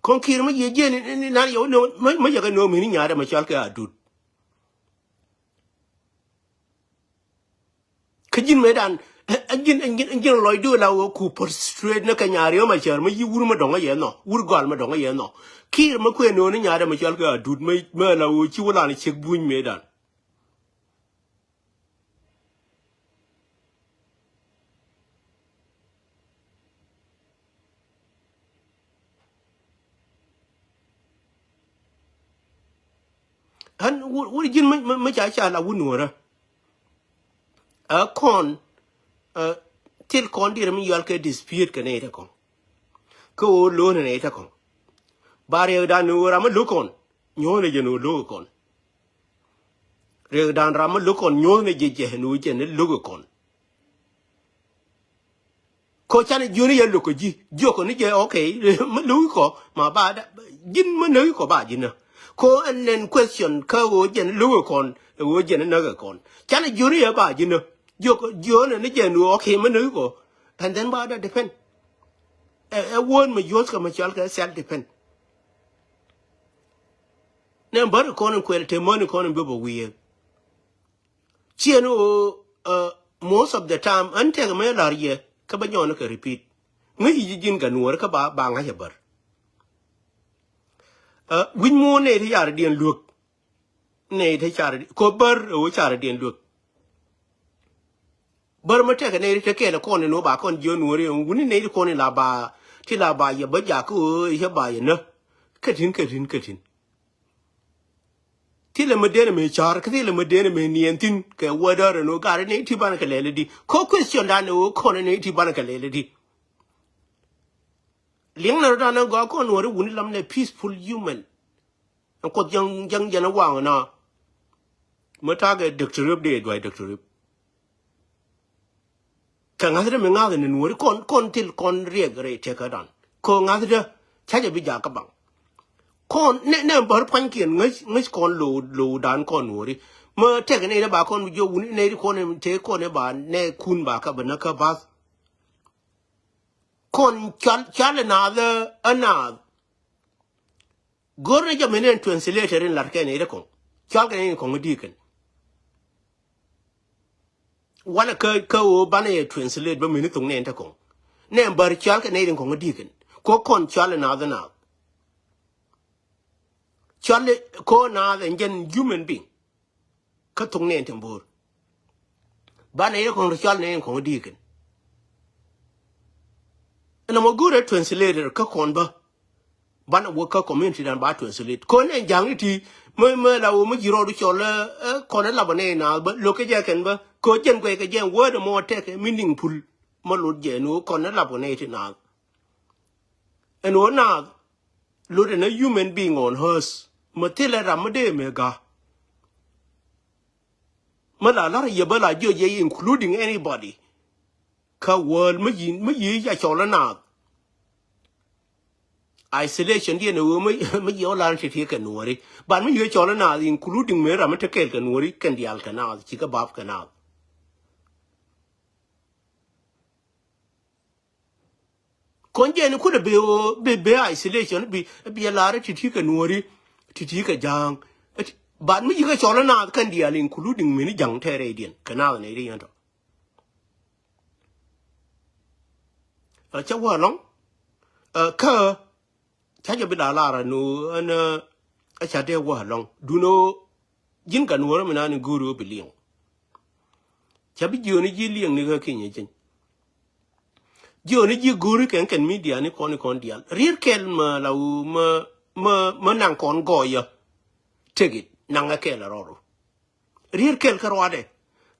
Kɔn Kiir mi yɛ jiɛn ni nan yɛ wä nööŋ mi yɛ kɛ nööŋ mi ni nyaatɛ mi cɔal kɛ Adut. Kä ji̱n mëëdan ɛ ji̱n, ɛ ji̱n, ɛ ji̱n lɔcdu la wä ku frustrate ni kɛ nyaari ɣä ma cär mi yi wur mi dɔ̱ŋ ɛ yɛ nhɔ, wur gɔal mi dɔ̱ŋ ɛ yɛ nhɔ. Kiir mi kuëë nööŋ ni nyaari ma cɔal kɛ Adut mi, mi la wä ci wä lan ciek buny mëëdan. Ɣän wut, wut ji̱n mi, mi, mi ca ca la wut nuɔ̱ɔ̱rä. Ɛ kɔn, ɛ, thil kɔn dirɛ mi yual kɛ dispute kɛ nɛy te kɔn. Kä ɣöö lo̱o̱n nɛy te kɔn. Ba riɛkdan ni ɣöö ram mi lo̱k kɔn. Nyuɔ̱thni jɛ ni ɣöö lo̱k kɔn. Riɛkdan ram mi lo̱k kɔn nyuɔ̱thni jɛ jɛ ni ɣöö jɛ ni lo̱k kɔn. Kɔ canɛ jiöni yɛ lo̱k kɔ ji̱, jiök kɔ ni jɛ, okay, mi lo̱k kɔ, ma ba da, ji̱n mi näk kɔ ba ji̱n nä. Kɔ ɛn nɛn question kä ɣöö jɛn lo̱k kɔn, ɣöö jɛn näk kɔn. Canɛ jiöni yɛ ba ji̱n nä. Jiök jiöönɛ ni jɛ ni ɣöö kɛ mɛ ni kɔ. And then ba da depend. Ɛ ɛ word mɛ yuɔth kɛ mɛ cɔal kɛ self depend. Nɛ bär kɔn in kuɛl te män in kɔn in bi bɛ wi̱i̱. Ciɛ ni ɣöö most of the time ɛn tɛk mɛ lar yɛ kä bä nyɔn kɛ repeat. Ŋäc ji̱ ji̱n kɛ nuɔɔri kä ba ba ŋa̱c ɛ bär. Wi̱c muɔ̱ɔ̱n nɛy ti carɛ diɛn luäk. Nɛy ti carɛ di kɔ bär ɛ ɣöö carɛ diɛn luäk. Bär mä tɛkɛ nɛy ti te kɛɛl ɛ kɔn in ɣöö ba kɔn jiɛ nuɔɔri ɛn wuni nɛy ti kɔn in la ba ti la ba yɛ bä jakä ɣöö yɛ ba yɛ nä. Kä tin kä tin kä tin. Thilɛ mi den mi car kä thilɛ mi den mi niɛn thin kɛ wädäär ɛn ɣöö gat ni ti banɛ kɛ lɛl di. Kä question dan ɣöö kɔn ni ti banɛ kɛ lɛl di. Liɛŋ na rɔ dan gɔaa kɔn wä ri wuni lam nɛ peaceful human. Ɛn kuɔth jaŋ jaŋ jɛn waŋ na. Mi takɛ doctor rip dee duay doctor rip. Kɛ ŋa̱thdä mi ŋa̱th ni nuɔ̱ɔ̱ri kɔn kɔn thil kɔn riɛk rɛy tëkädan. Kɛ ŋa̱thdä ca jɛ bi jakä baŋ. Kɔn nɛ nɛ bär pua̱nykiɛn ŋäc ŋäc kɔn lo̱w lo̱wdan kɔn nuɔ̱ɔ̱ri. Mä tɛk nɛy dä ba kɔn bi jiök wuni nɛy di kɔn tëë kɔn ɛ ba nɛ kun ba kä bä nä kä bath. Kɔn cal cal ɛ naath ɛ naath. Go̱r ni jɛ mini ɛn translator in lar kɛn iri kɔŋ. Cual kɛn in kɔŋ di kɛn. Wanɛ kä kä ɣöö banɛ yɛ translate bä mini thuŋ nɛn te kɔŋ. Nɛ bär cual kɛn iri kɔŋ di kɛn. Ko kɔn cual in naath in naath. Cual ko naath in jɛn human being. Kä thok nɛn tin bo̱o̱r. Banɛ yɛ kɔn rɔ cual nɛn kɔn di̱i̱k kɛn. Ɛn ɛmɔ go̱o̱rɛ translator kä kɔn bä. Banɛ wä kä community dan ba translate kɔn nɛn ja̱ŋ ni ti. Mä mä la wä mä ji̱ rɔɔdu cɔl ɛ kɔn ɛ lapɔ nɛn na bä lo̱k kä jɛ kɛn bä kɛ jɛn guɛy kɛ jɛn word ɛmɔ tɛkɛ meaningful. Mä lot jɛ ni wä kɔn ɛ lapɔ nɛn ti naath. Ɛn wä naath. Lot ɛn a human being on earth. Mä thilɛ ram mä dee mɛ ga̱. Mä la la̱r yɛ bä la jiɔ jɛ including anybody. Kä world mä yi̱ mä yi̱ ya cɔl a naath. Isolation diɛn ɛ ɣöö mä yiɛ wä lan ti ti kɛ nuɔri. But mä yiɛ cɔl a naath including mɛ ram mä te kɛɛl kɛ nuɔri kɛn diaal kɛ naath ci kɛ bap kɛ naath. Kɔn jɛn kulɛ be be be isolation bi bi a lar titi kɛ nuɔri titi kɛ ja̱a̱ŋ. But mi yikɛ cɔl a naath kɛn diaal including mini ja̱ŋ tɛɛrɛ idiɛn kɛ naath nɛ ri yɛn tɔ. Cä wä alɔŋ kä Ca jɛ bi la lar anu ɛn ɛ ca dee wä alɔŋ dun ɔ ji̱n ka nuɔrä mi nani go̱o̱ri ɔ bi liŋ. Ca bi jiöni ji̱ liŋ ni kä kinyɛ ji̱n. Jiöni ji̱ go̱o̱ri kɛn kɛn media ni kɔn ni kɔn dial rier kɛl ma la wu ma ma ma naŋ kɔn gɔɔyä. Tek it naŋ ɛ kɛl a rɔɔdu. Rier kɛl kä ruadɛ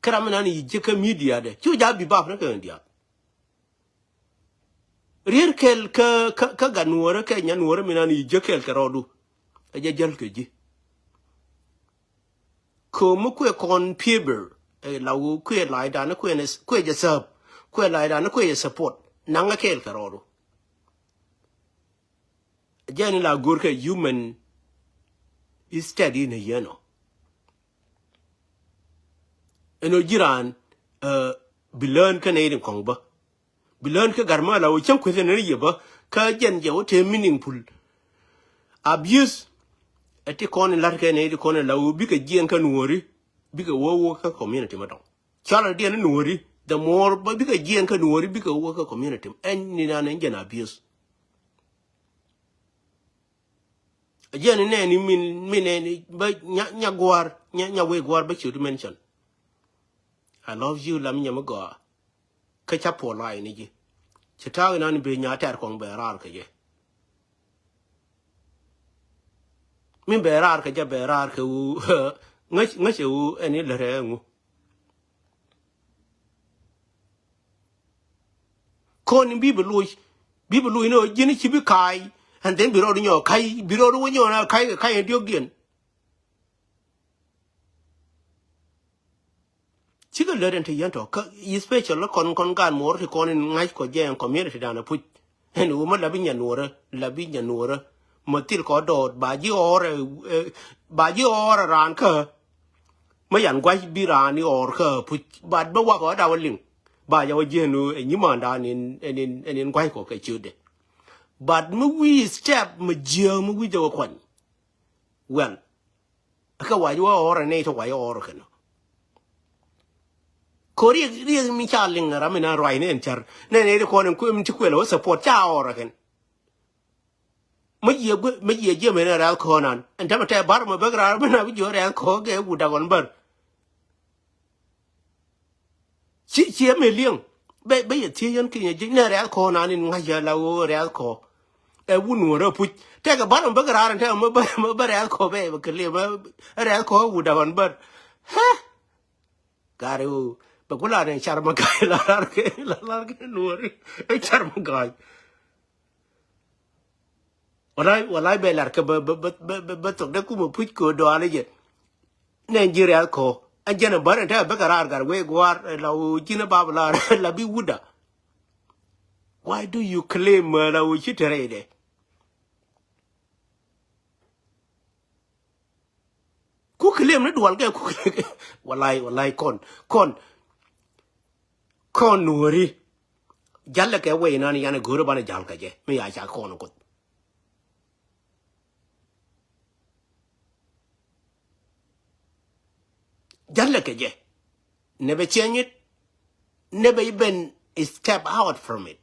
kä ram mi nani yi ji̱ kä media dɛ cu ja bi bap ni kɛn dial. Rier kɛl kä kä kä gat nuɔrä kɛ nya nuɔrä mi nan yi jɛ kɛl kɛ rɔɔdu. Ɛ jɛ jäl kɛ ji̱. Kömi kuɛ kɔn pieber ɛ la wä kuɛ la̱a̱cdan kuɛ nɛ kuɛ jɛ sääp kuɛ la̱a̱cdan kuɛ jɛ support naŋ ɛ kɛl kɛ rɔɔdu. Jɛ ni la go̱r kɛ human instead in a yɛn ɔ. Ɛn ɔ ji̱ raan bi lään kä nɛy rin kɔŋ bä. Bi lään kä gat mä la wä cäŋ kueth ɛn ni yɛ bä kä jɛn jɛ wä te meaningful. Abuse ɛ ti kɔn in la̱t kɛ nɛy ti kɔn in la wä bikɛ jiɛn kä nuɔri bikɛ wä wä kä community mä dɔŋ. Cual a diɛn ni nuɔri the more bä bikɛ jiɛn kä nuɔri bikɛ wä wä kä community ɛn ni nan ɛn jɛn abuse. Jiɛn nɛni min min nɛni bä nya nya guar nya nya wei guar bä ciöt mention. I love you lam nyɛ mi gɔaa. Kä ca puɔ lai ni ji̱. Ci ta̱a̱ inan bi nya tɛr kɔŋ bɛ raar kɛ jɛ. Min bɛ raar kɛ jɛ bɛ raar kɛ wu ŋäc ŋäc ɛ wu ɛn ilärɛ ŋu. Kɔn in bi bi loc bi bi loc ni ɔ ji̱n ci bi ka̱a̱c. And then bi rɔɔdu nyɔ ka̱c bi rɔɔdu wä nyɔ na ka̱c kɛ ka̱c in diɔ̱kdiɛn. Cikɛ lät in te yɛn tɔ kä especially kɔn kɔn gaat muɔr ti kɔn in ŋa̱c kɔ jɛ in community dan a puc. Ɛn wä mä lapi nyanuɔrä lapi nyanuɔrä. Mä thil kɔ dɔɔt ba ji̱ ɔɔr ba ji̱ ɔɔr a raan kä. Mi yan gua̱c bi raan i̱ ɣɔr kä puc, but bä wakɔ da̱wä liŋ. Ba jɛ wä jiɛn ɣöö ɛ nyimandan in, in, in, in gua̱c kɔ kɛ ciötdɛ. But mi wi̱i̱ step mi jiääk mi wi̱c jɛ wä kuany. Well, kä wac wä ɣɔr ɛ nɛy ti wac ɣɔr kɛn ɔ. Ko riek, riek mi ca liŋ ram mi na ruac ni ɛn cär. Nɛ nɛy ti kɔn in kuem ti kuɛl wä support ca ɣɔr ɛ kɛn. Mi jiɛ guɛ, mi jiɛ jiɛ men rɛl kɔnan. Ɛn tɛmɛ tɛ bar mɛ bek rar mɛ na bi jiɔ rɛl kɔ kɛ wut dagɔn bär. Ci, ci ɛmɛ liɛŋ. Bɛ, bɛ yɛ thiec yɛn kinyɛ ji̱ nɛ rɛl kɔnan in ŋa̱c yɛ la ɣöö rɛl kɔ. Ɛ wun wun rɛ puc. Tɛkɛ bar mɛ bek rar ɛn tɛmɛ mɛ bär, mɛ bär rɛl kɔ bɛ, bɛ kɛ liɛm, mɛ rɛl kɔ wut dagɔn bär. Hɛ? Gari ɣöö bɛ ku lar ni car mɛ ga̱a̱c la lar kɛ, la lar kɛ nuɔri. Ɛ car mɛ ga̱a̱c. Walay, walay bɛ lar kɛ bä, bä, bä thok dee kumɛ puc kɛ dɔaani jɛ. Nɛ ji̱ rɛl kɔ. Ɛn jɛn ɛ bär ɛn tɛ bä kɛ raar gat wee gua̱a̱r, la ɣöö ji̱n ɛ bap lar, la bi wutda. Why do you claim, uh, la ɣöö ci te rɛydɛ? Ku claim ni dual kɛ, ku claim kɛ. Walay, walay kɔn, kɔn, kɔn nuɔri. Jalɛ kɛ wei nan yan go̱o̱r banɛ jal kɛ jɛ. Mi ya ca kɔn kuth. Jalɛ kɛ jɛ. Never change it. Never even step out from it.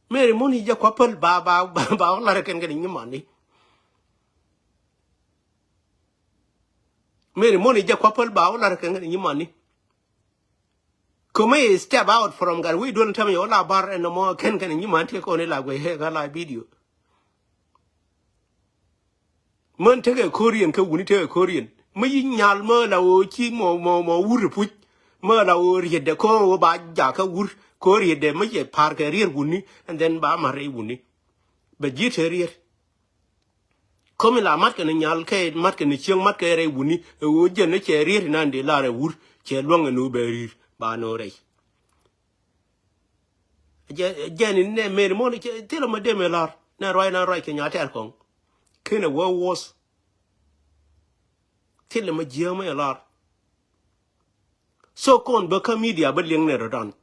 Mary Moni jɛ kua päl ba, ba, ba, ba wä lar kɛn kɛn nyimani. Mary Moni jɛ kua päl ba wä lar kɛn kɛn nyimani. Kome step out from gat wi̱i̱ duel tɛm yɛ wä la bar ɛn nɔmɔ kɛn kɛn nyimani tiɛ kɔn ila guɛ hɛ ka la video. Män tekɛ ko̱riɛn kä wuni tekɛ ko̱riɛn. Mä yi nyal mä la ɣöö ci mɔ, mɔ, mɔ wur puc. Mä la ɣöö rietdɛ kä ɣöö ba jakä wur. Kä rietdɛ mä yɛ pa̱r kɛ riet wuni. And then ba mat rɛy wuni. Bɛ ji̱ te riet. Kä mi la mat kɛ ni nyal kɛ mat kɛ ni cieŋ mat kɛ rɛy wuni. Ɛ ɣöö jɛn ni cɛ riet inan dee lar ɛ wur. Cɛ luäŋ ɛ ni wä bɛ ri̱i̱r ba ni wä rɛy. Jɛ, jɛ ni nɛ Mary Moni thilɛ mɛ dee mɛ lar nɛ ruac na ruac kɛ nya tɛr kɔŋ. Kinɛ wä wuɔth. Thilɛ mɛ jiääk mɛ lar. So kɔn bä kä media bä liɛŋ nɛ rɔ̱dan.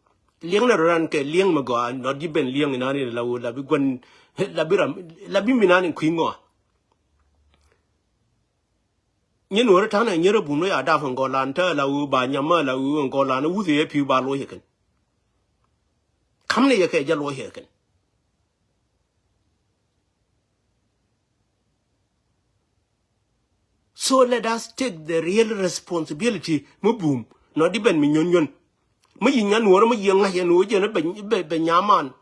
Liɛŋ nɛ rɔ̱dan kɛ liɛŋ mɛ gɔaa nɔt ji̱ ben liɛŋ inan in la wä la bi guän la bi ram la bi mi nan in kui̱ ŋɔa. Nyin wä ri ta̱ŋ nɛ nyerä bun wä ya dap in gɔlan tä la wä ba nyam ma la wä in gɔlan wuth yɛ pi̱w ba luɔc yɛ kɛn. Kam ni yɛ kɛ jɛ luɔc yɛ kɛn. So let us take the real responsibility mi bum nɔ di ben mi nyön nyön. Mi yi nya nuɔr mi yi ŋa̱c yɛ nuɔr jɛn bɛ, bɛ, bɛ nyaman.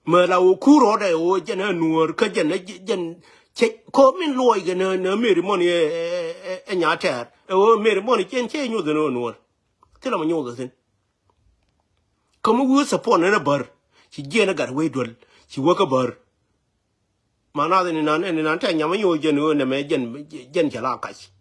Mɛ la wä kur rɔɔdɛ wä jɛn ɛ nuɔr kä jɛn ɛ jɛn cɛ kɔ min luɔc kɛ nɛ nɛ Mary Moni ɛ ɛ ɛ nya tɛɛr ɛ wä Mary Moni cɛn cɛ nyuɔth nɛ wä nuɔr. Thilɛ mɛ nyuɔth thin. Kä mi wä support nɛ nɛ bär ci jiɛn ɛ gat wee duel ci wä kä bär. Ma nath ni nan ni nan tɛ nyam nyuɔth jɛn wä nɛ mɛ jɛn jɛn cɛ la kac.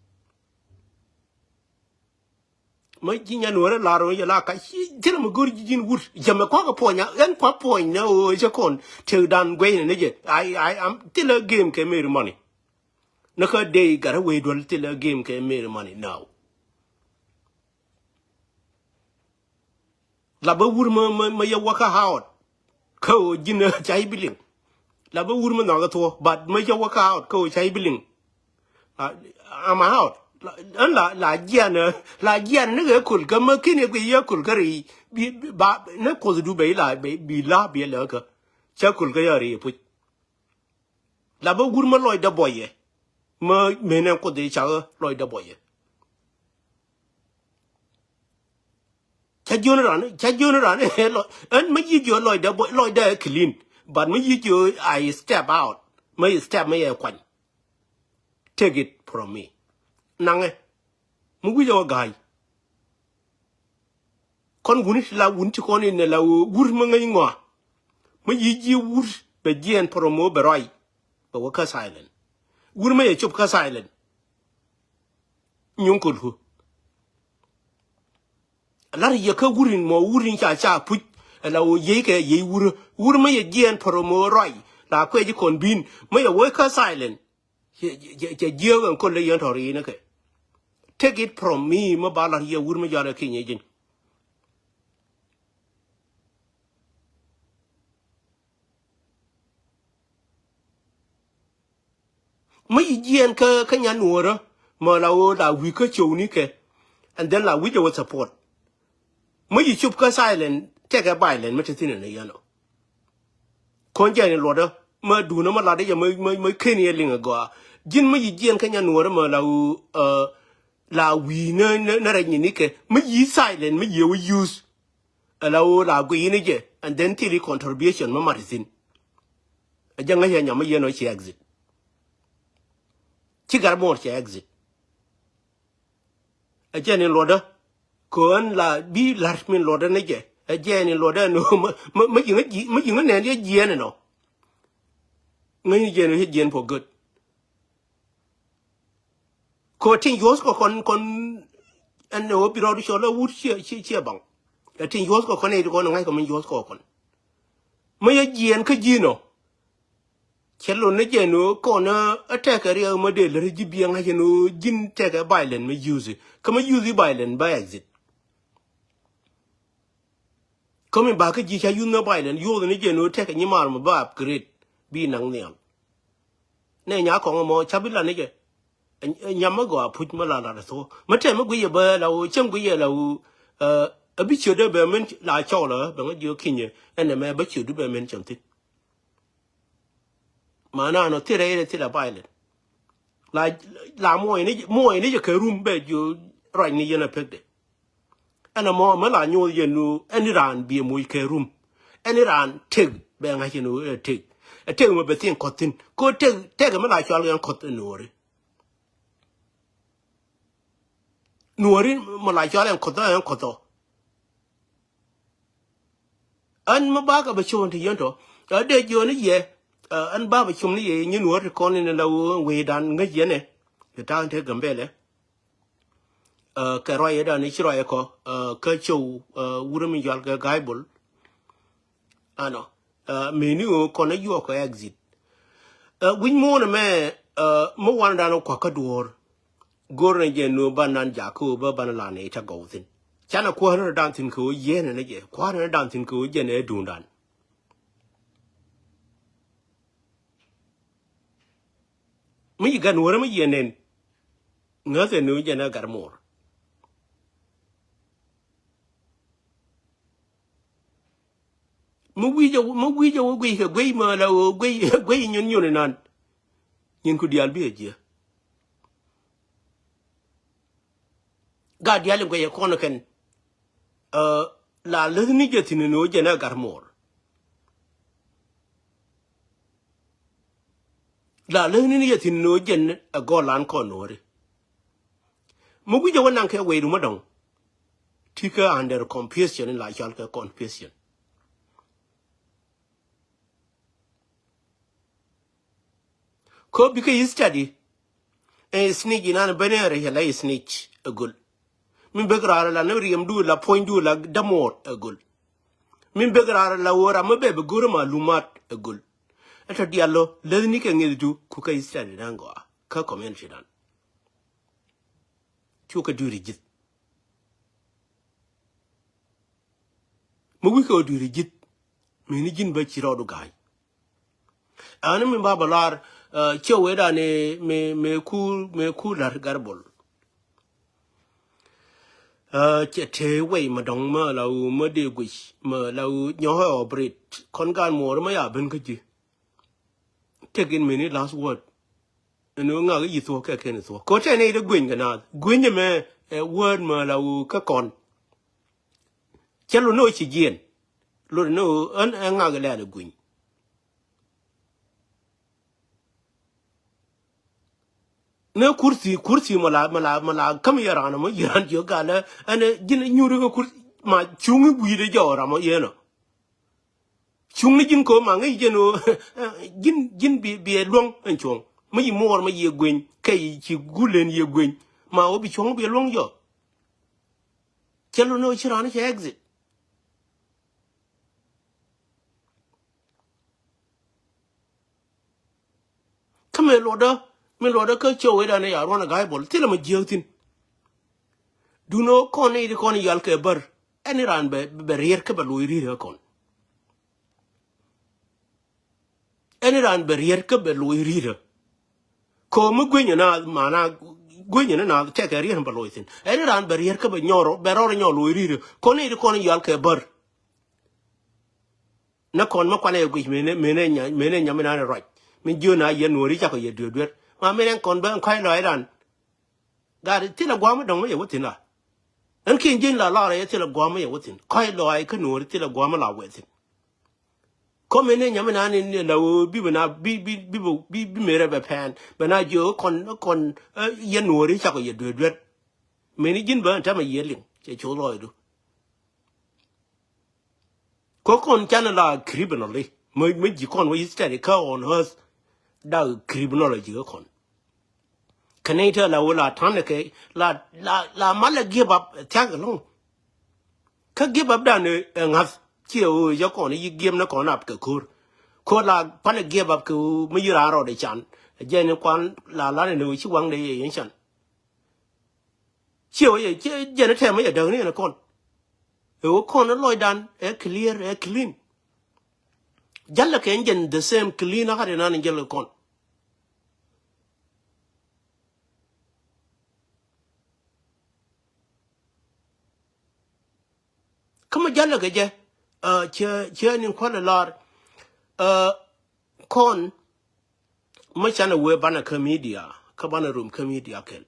Ma ji̱ nyan wärä lar wä yɛ la ka ci thilɛ mi go̱r ji̱ ji̱n wur. Jɛ mɛ kuakä puɔ̱ny a ɣän kua puɔ̱ny nɛ ɣöö cä kɔn tëkdan guɛcnɛ ni jɛ. Ai, ai, am thilɛ game kɛ Mary Moni. Ni kä dey gat a wee duel thilɛ game kɛ Mary Moni now. La bä wur mä, mä, mä yɛ wäkä out. Kä ɣöö ji̱n ca i̱ bi liŋ. La bä wur mä nhɔakä thuɔ̱k, but mä yɛ wäkä out kä ɣöö ca i̱ bi liŋ. Ah, I'm out. La, ɛn la, la jian, eh, la jian ni ɣɛ kul kä mä kin yɛ guiy yɛ kul kä ri, bi, bi, ba, ni kuoth du bɛ ila, bi, bi la, bi lɛ kä. Cä kul kä yɛ ri puc. La bä wur mä lɔcdä buɔyɛ. Mä, men ɛn kuoth i̱ cak lɔcdä buɔyɛ. Ca jiön ran, ca jiön ran, lɔ, ɛn mä yic jiö lɔcdä buɔy, lɔcdä ɛ clean. But mä yic jiö I step out. Mä step mä yɛ kuany. Take it from me. Naŋɛ. Mi wi̱cɛ wä ga̱a̱c. Kɔn wuni ti la wuni ti kɔn in la wur mi ŋäc ŋɔa. Mi yi̱ ji̱ wur bɛ jiɛn promo bɛ rɔy. Bɛ wä kä silent. Wur mi yɛ cop kä silent. Nyuŋ kol ku. Lar yɛ kä wurin mɔ wurin ca ca puc. La wä yiey kɛ yiey wur. Wur mi yɛ jiɛn promo rɔy. La kuɛ ji̱ kɔn bin. Mi yɛ wä kä silent. Cɛ, cɛ, cɛ jiääk ɛn köl lɛ yɛn tɔ̱ ri̱i̱n ɛ kɛ. Take it from me, mi ba lat yɛ wur mi jɔal ɛ kinyɛ ji̱n. Mi yi jiɛɛn kä, kä nyan nuɔ̱ɔ̱rä, mɛ la ɣöö la wi̱i̱ kä cowni kɛ, and then la wi̱c ɛ wä support. Mi yi cop kä silent, tɛkɛ violent mi te thi̱n ɛn ɛ yɛn ɔ. Kɔn jɛn in luɔtdä, mɛ duundä mɛ latdä jɛ, mɛ, mɛ, mɛ ken yɛ liŋ ɛ gɔaa. Ji̱n mi yi jiɛɛn kä nyan nuɔ̱ɔ̱rä mɛ la ɣöö, uh, la wi̱i̱ ni, ni, ni rɛc ni nikɛ, mi yi silent, mi yi wä use. Ala ɣöö la guiy ni jɛ, and then thil i̱ contribution mi mat ithin. Ɛ jɛ ŋäc ɛ nyam mi yɛn ɔ ci exit. Ci gat muɔr cɛ exit. Ɛ jɛ ni luɔtdä. Kɛ ɣän la bi la̱r min luɔtdä ni jɛ. Ɛ jɛ ni luɔtdä ni ɣöö mi, mi, mi ji̱ ŋä ji̱, mi ji̱ ŋä nɛn yɛ jiɛn inɔ. Ŋäc ni jɛ ni yɛ jiɛn for good. Kɛ tin yuɔth kɛ kɔn, kɔn ɛn ɛ wä bi rɔɔd cɔl ɛ wut ciɛ, ciɛ, ciɛ baŋ. Ɛ tin yuɔth kɛ kɔn ɛ ti kɔn ɛ ŋa̱c kɛ min yuɔth kɛ kɔn. Mi yɛ jiɛɛn kä ji̱n ɔ. Cɛ lon ni jɛ ni ɣöö kɔn ɛ tɛkɛ riɛk mi dee lät ji̱ biɛ ŋa̱c ɛn ɣöö ji̱n tɛkɛ violent mi yuthi. Kä mi yuthi violent bä exit. Kä mi ba kä ji̱ ca yuth ni violent, yuɔth ni jɛ ni ɣöö tɛkɛ nyimaar mi bä upgrade bi naŋ nhial. Nɛ nya kɔŋ ɛmɔ ca bi lan ni jɛ. Ɛ, ɛ, nyam mi gɔaa puc mi la lat ɛ thok. Mi tɛm mi guic ɛ bä la ɣöö, cäŋ guic ɛ la ɣöö, ɛ, ɛ bi ciötdä bɛ min la cɔl ɛ, bɛ ŋä jiök kinyɛ, ɛn ɛmɛ bä ciötdu bɛ min cäŋ thi̱n. Mana nɔ thilɛ, thilɛ violent. La, la muɔ̱ɔ̱ny ni, muɔ̱ɔ̱ny ni jɛ kɛ rum bɛ jiök ruac ni yɛn ɛ pekdɛ. Ɛn ɛmɔ mi la nyoth yɛn nu, ɛn ni raan biɛ moc kɛ rum. Ɛn ni raan tëk bɛ ŋa̱c yɛn nu ɛ tëk. Ɛ tëk mɛ bɛ thi̱n kɔth thi̱n. Ko tëk, tëk mi la cual yɛn kɔth ɛ nuɔri. Nuɔri mɛ la cual ɛn kɔth ɔ, ɛn kɔth ɔ. Ɛn mɛ bakɛ bɛ cuɔ̱n ti yɛn tɔ. Ɛ dee jiɔni yɛ. Ɛ, ɛn ba bɛ cuɔ̱n ni yɛ nyin wä ti kɔn in la wee dan ŋäc yɛn ɛ. Ti ta̱a̱ in te Gambɛlɛ. Ɛ, kɛ ruac yɛ dan i̱ ci ruac yɛ kɔ. Ɛ, kä ciow, ɛ, wurɛ mi yual kɛ ga̱a̱c bol. Ɛnɔ. Ɛ, mëni ɣöö kɔn ɛ yuɔk kɛ exit. Ɛ, wi̱c muɔ̱ɔ̱n ɛmɛ, ɛ, mi wandan ɔ kua̱k kä duɔ̱ɔ̱r. Go̱r ni jɛ nu ban nan jakä ɣöö bä ban lan i̱ ca gɔw thi̱n. Canɛ kuäär ni dan thi̱n kɛ ɣöö yieen ni jɛ. Kuäär ni dan thi̱n kɛ ɣöö jɛ ni duundan. Mi yi gan wärä mi yieen nen. Ŋäth ɛ nu jɛ ni gat muɔr. Mi wi̱cɛ, mi wi̱cɛ wä guic kɛ guic mɛ la ɣöö guic, guic nyun nyun inan. Nyin ku diaal bi ɛ jiɛ. Gat diaal in guic ɛ kɔn kɛn. Ɛ, la läthni jɛ thi̱n ni ɣöö jɛn ɛ gat muɔr. La läthni ni jɛ thi̱n ni ɣöö jɛn ɛ gɔlan kɔn nuɔri. Mi wi̱cɛ wä naŋ kɛ wei rum adɔŋ. Ti kä under confusion in la cɔal kɛ confusion. Kä bikɛ study. Ɛ snitch inan ben ɛ rɛy la snitch ɛ göl. Min bek raar la ni riɛmdu la puɔ̱nydu la dämuɔɔr ɛ göl. Min bek raar la wä ram mi bɛ bi go̱r malumat ɛ göl. Ɛ tɔ dial lɔ läthni kɛ ŋi̱thdu ku kä study nan gɔaa kä community nan. Cu kɛ dui̱ri ji̱th. Mi wi̱i̱ kɛ ɣöö dui̱ri ji̱th. Mëni ji̱n bä ci rɔɔdu ga̱a̱c. Ani mi ba bä lar, ɛ, ciɛ wee dan mi, mi ku, mi ku lar garbol. Ɛ, cɛ te wei ma dɔŋ ma la wu ma dee guic ma la wu nyɔhɛ ɔ brit kɔn gan muɔr ma ya ben kä ji̱. Tek in mëni last word. Ɛn ɣöö ŋak i̱ yi thuɔ̱k kɛ kɛn i̱ thuɔ̱k kɛ ɣöö tɛn i̱ dee guic kɛ naath guic ɛmɛ, ɛ, word ma la wu kä kɔn. Cɛ lot ni ɣöö ci jiɛn. Lot ni ɣöö ɣän ɛ ŋak ilɛl ɛ guiny. Ni kurthi, kurthi mɛ la, mɛ la, mɛ la käm yɛ ran ɛmɔ yiran jiök galɛ ɛn ɛ ji̱n nyuri kä kurthi ma cuŋ i̱ gui̱i̱dɛ jɔw ram ɔ yɛn ɔ. Cuŋni ji̱n ko̱ ma ŋäc jɛn ɣöö ji̱n, ji̱n bi, bi ɛ luäŋ ɛn cuɔ̱ŋ. Mi yi muɔɔr mi yiëë gueny kɛ yi ci gul len yiëë gueny. Ma ɣöö bi cuɔ̱ŋ bi ɛ luäŋ jɔ. Cɛ lun ɣöö ci raan cɛ exit. Kä mëë luɔtdä Mi luɔtdä kä cio̱w i̱ dan i̱ ya ruɔ̱n ɛ ga̱a̱c bol thilɛ mi jiääk thi̱n. Duundɛ ɣöö kɔn i̱ ti kɔn i̱ yɔal kɛ bär. Ɛn i̱ raan bɛ, bɛ riɛt kä bɛ loc ri̱t ɛ kɔn. Ɛn i̱ raan bɛ riɛt kä bɛ loc ri̱t ɛ. Kɛ ɣöö mi gui̱nyɛ naath, mana gui̱nyɛ ni naath tɛkɛ riɛt bɛ loc thi̱n. Ɛn i̱ raan bɛ riɛt kä bɛ nyɔr, bɛ rɔɔdɛ nyɔr loc ri̱t ɛ. Kɔn i̱ ti kɔn i̱ yɔal kɛ bär. Nä kɔn mi kuanɛ yɛ guic mënɛ, mënɛ nya, mënɛ nya mi naan ruac. Mi jiön a yɛ nuɔ̱ɔ̱ri cakɔ yɛ duer duer. Ma mënɛ kɔn bä ɛn kɔ̱a̱c lɔac ran. Gaat thilɛ gua̱a̱m mi dɔ̱ŋ mi yɛ wä thi̱n la. Ɛn kiɛn ji̱n la lar yɛ thilɛ gua̱a̱m mi yɛ wä thi̱n. Kɔ̱a̱c lɔac kä nuɔ̱ɔ̱ri thilɛ gua̱a̱m mi la wɛ thi̱n. Kɔ mënɛ nya mi naan in la ɣöö bi bɛ na bi, bi, bi, bi, bi, bi mënɛ bɛ pɛn. Bɛ na jiö kɔn, kɔn, eh, yɛ nuɔ̱ɔ̱ri cakɔ yɛ duer duer. Mëni ji̱n bä ɛn tɛmɛ yɛ liŋ. Cɛ coth lɔcdu. Kä kɔn canɛ la criminally. Mä, mä ji̱ kɔn wä history kä on earth. Da criminology kä kɔn. Kɛn i̱ te la wä la ta̱n kɛ la, la, la mal ɛ give up thiak ɛlɔ̱ŋ. Kä give up dan ɛ ŋa̱th. Ciɛ ɣöö yɛ kɔn i̱ giɛm ni kɔn ap kɛ ko̱r. Ko̱r la pan ɛ give up kɛ ɣöö mi yi raan rɔɔdɛ can. Jɛn i̱ kuan la lan ni ɣöö ci waŋdɛ yɛ yɛn can. Ciɛ wä yɛ, ciɛ jɛn tɛmɛ yɛ däk ni yɛn kɔn. Ɛ wä kɔn lɔcdan ɛ clear, ɛ clean. Jalɛ kɛ jɛn the same clean a kat inan jɛl kɛ kɔn. Kä mi jalɛ kɛ jɛ, ɛ, ciɛ, ciɛ ni kualɛ lar. Ɛ, kɔn mi canɛ wee banɛ kä media, kä banɛ rom kä media kɛl.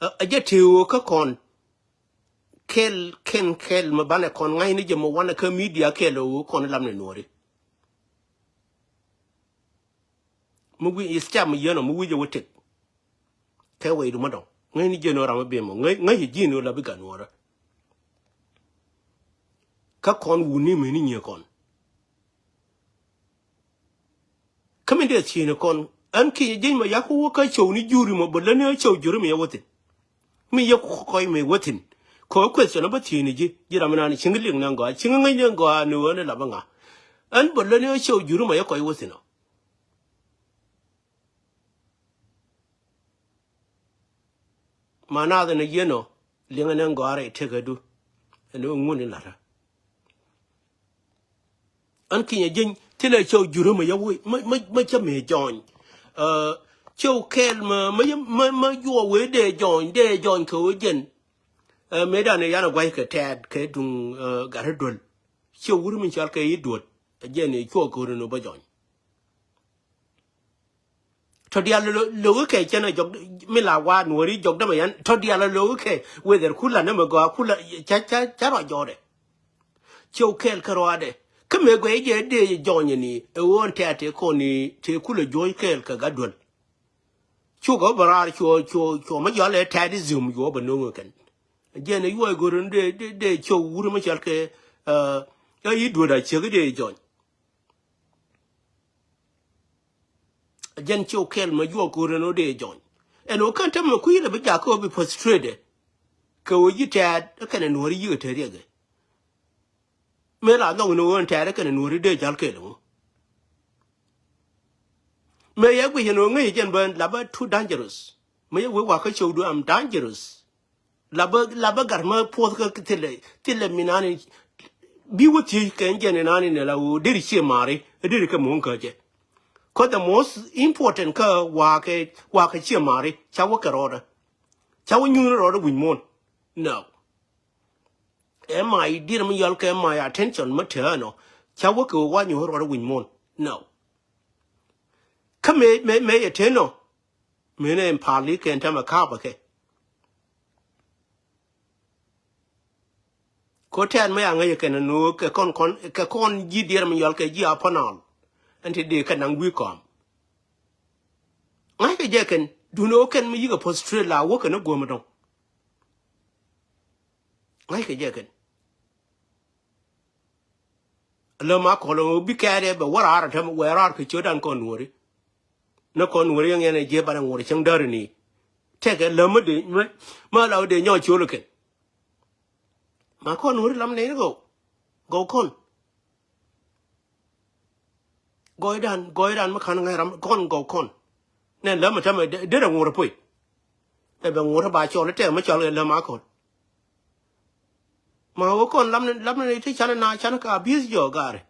Ɛ, ɛ jɛ tëë ɣöö kä kɔn kɛl, kɛn kɛl mi banɛ kɔn ŋa̱cni jɛ mi wanɛ kä media kɛl ɣöö kɔn lamnɛ nuɔ̱ɔ̱ri. Mi wi̱c i̱ step mi yien ɔ mi wi̱c ɛ wä tëk. Kɛ wecdu mi dɔ̱ŋ ŋäcni ji̱n ɣöö ram mi bim ɔ ŋäc, ŋäc i̱ ji̱n ɣöö la bi gat nuɔ̱ɔ̱rä. Kä kɔn wuni mëni nyiee kɔn. Kä min dee thiecni kɔn ɛn kinyɛ ji̱n mɛ yak wä kä cio̱w ni juri mɔ bä lätni ɣä cio̱w juri mi yɛ wä thi̱n. Mi yɛ kɔc mi wä thi̱n kɛ ɣä question bä thiecni ji̱ ji̱ ram mi naan cieŋ liŋ ni ɛn gɔaa cieŋ ŋäc ni ɛn gɔaa ni ɣöö ni la bä ŋa. Ɛn bä lätni ɣä cio̱w juri mɔ yɛ kɔc wä thi̱n ɔ. Ma naath ɛn a yieen ɔ liŋ ɛn ɛn gɔaa rɛy tekädu. Ɛn ɣöö ŋun in la̱tä. Ɛn kinyɛ ji̱ny thilɛ cio̱w jurä mɛ yɛ wec mɛ, mɛ, mɛ cä mëë jɔny. Ɛ, cio̱w kɛɛl mɛ, mɛ, mɛ, mɛ juɔk wee dee jɔny, dee jɔny kɛ wee jɛn. Ɛ, mëëdan ɛ yan ɛ gua̱c kɛ tɛɛt kɛ duŋ, ɛ, gat ɛ duel. Cio̱w wur mi cɔal kɛ i̱ duöt. Ɛ jɛn ɛ cuɔk kɛ wur ɛn ɔ bä jɔny. Tɔ diaal lo, lo kɛ cɛn a jɔk mi la wa nuɔri jɔk dämɛ yan tɔ diaal lo kɛ whether kula nɛ mɛ gɔa kula ca, ca, ca rɔ jɔdɛ. Cio̱w kɛɛl kä rɔadɛ kä mɛ gɔɛ jɛ dee jɔnyɛ ni ɛ ɣöö ɛn tɛ̈t tëë kɔn ni tëë kulɛ juɔ̱c kɛɛl kɛ gat duel. Cukɛ bä raar cuɔ, cuɔ, cuɔ mä jɔal ɛ tɛ̈t i̱ zium juɔ bä no̱ŋ ɛ kɛn. Jɛn ɛ yuɔc go̱r in dee, dee, dee cio̱w wur mä cɔal kɛ, ɛ, ɛ i̱ duel a ciek i̱ dee jɔny. Jɛn cio̱w kɛɛl mɛ juɔk ko̱r ɛn ɣöö dee jɔny. Ɛn ɣöö kɛn tämɛ kui̱ lɛ bi jakä ɣöö bi frustrated. Kɛ ɣöö ji̱ tɛ̈t ɛ kɛnɛ nuɔ̱ɔ̱ri yiëë te riɛkɛ. Mëë la nhɔk ɛn ɣöö ɛn tɛ̈t ɛ kɛnɛ nuɔ̱ɔ̱ri dee jäl kɛɛl ɛŋu. Mëë yɛ guic ɛn ɣöö ŋäc jɛn bä la bä too dangerous. Mëë yɛ wee wakä cio̱wdu am dangerous. La bä, la bä gat mä puɔth kä thilɛ, thilɛ mi nani. Bi wä thiec kɛ jɛn inani ni la wä deri cie mari, deri kɛ muɔ̱ŋ kä jɛ. Cause the most important kä wakɛ, wakɛ cie mari ca wä kɛ rɔɔdä. Ca wä nyuun rɔɔdä wi̱c muɔ̱n. No. Ɛ my dear mi yɔl kɛ my attention mä tëë nɔ. Ca wä kɛ wä nyuun rɔɔdä wi̱c muɔ̱n. No. Kä mëë, mëë, mëë yɛ tëë nɔ. Mëë nɛ in pali kɛ in tämɛ ka̱a̱pä kɛ. Ko tɛ̈t mi a ŋäc kɛn ni ɣöö kɛ kɔn kɔn kɛ kɔn ji̱ diɛɛr mi yɔal kɛ ji̱ a panal. Ɛn ti dee kɛ naŋ wi̱i̱ kɔam. Ŋa̱ckɛ jɛ kɛn duundɛ ɣöö kɛn mi yi̱k a puɔth Australia wä kɛn ni guäm dɔ̱ŋ. Ŋa̱ckɛ jɛ kɛn. Lä ma kɔl ɣöö bi kɛɛt ɛ bɛ wä raar a tɛm wɛ raar kɛ ciötdan kɔn nuɔ̱ɔ̱ri. Ni kɔn nuɔ̱ɔ̱ri yɛn ɛ jiɛ banɛ ŋuɔ̱ɔ̱ri cäŋ däär ni. Tɛkɛ lä mä dee mä la wä dee nyɔɔc ciöl kɛn. Ma kɔn nuɔ̱ɔ̱ri lam nɛy ni gɔw. Gɔw kɔn. Gɔɔydan, gɔɔydan mi ka̱n ŋa̱c ram kɔn gɔw kɔn. Nɛ läm ɛ tämɛ derɛ ŋuɔ̱t ɛ puɔ̱c. Ɛ bɛ ŋuɔ̱t ɛ ba cɔl ɛ tɛm mi cɔl ɛ läm a kɔn. Ma wä kɔn lam ni, lam ni ti canɛ na canɛ ka abuse jɔ gaari.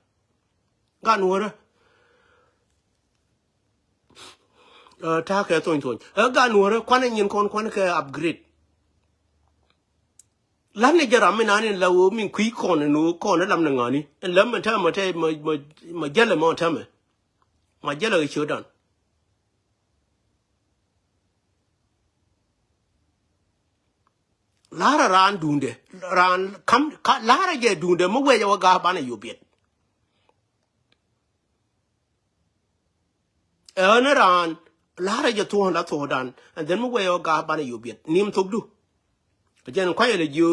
Gan wärä. Ɛ, ta̱a̱ kɛ thony thony. Ɛ, gan wärä kuanɛ nyin kɔn kuanɛ kɛ upgrade. Lam ni jɛ ram mi nani la wä mi kui̱ kɔn ni wä kɔn ni lam ni ŋani. Lam mi tɛmɛ tɛ ma, ma, ma jälɛ ma tɛmɛ. Ma jälɛ kɛ ciötdan. La̱rä raan duundɛ, raan kam, ka, la̱rä jɛ duundɛ mi wecɛ wä ga̱a̱ banɛ yobiɛt. Ɛn raan la̱rä jɛ thuɔ̱ɔ̱n la thuɔ̱ɔ̱dan, and then mi wecɛ wä ga̱a̱ banɛ yobiɛt. Nim thokdu. Jɛn kuayɛ lɛ jiö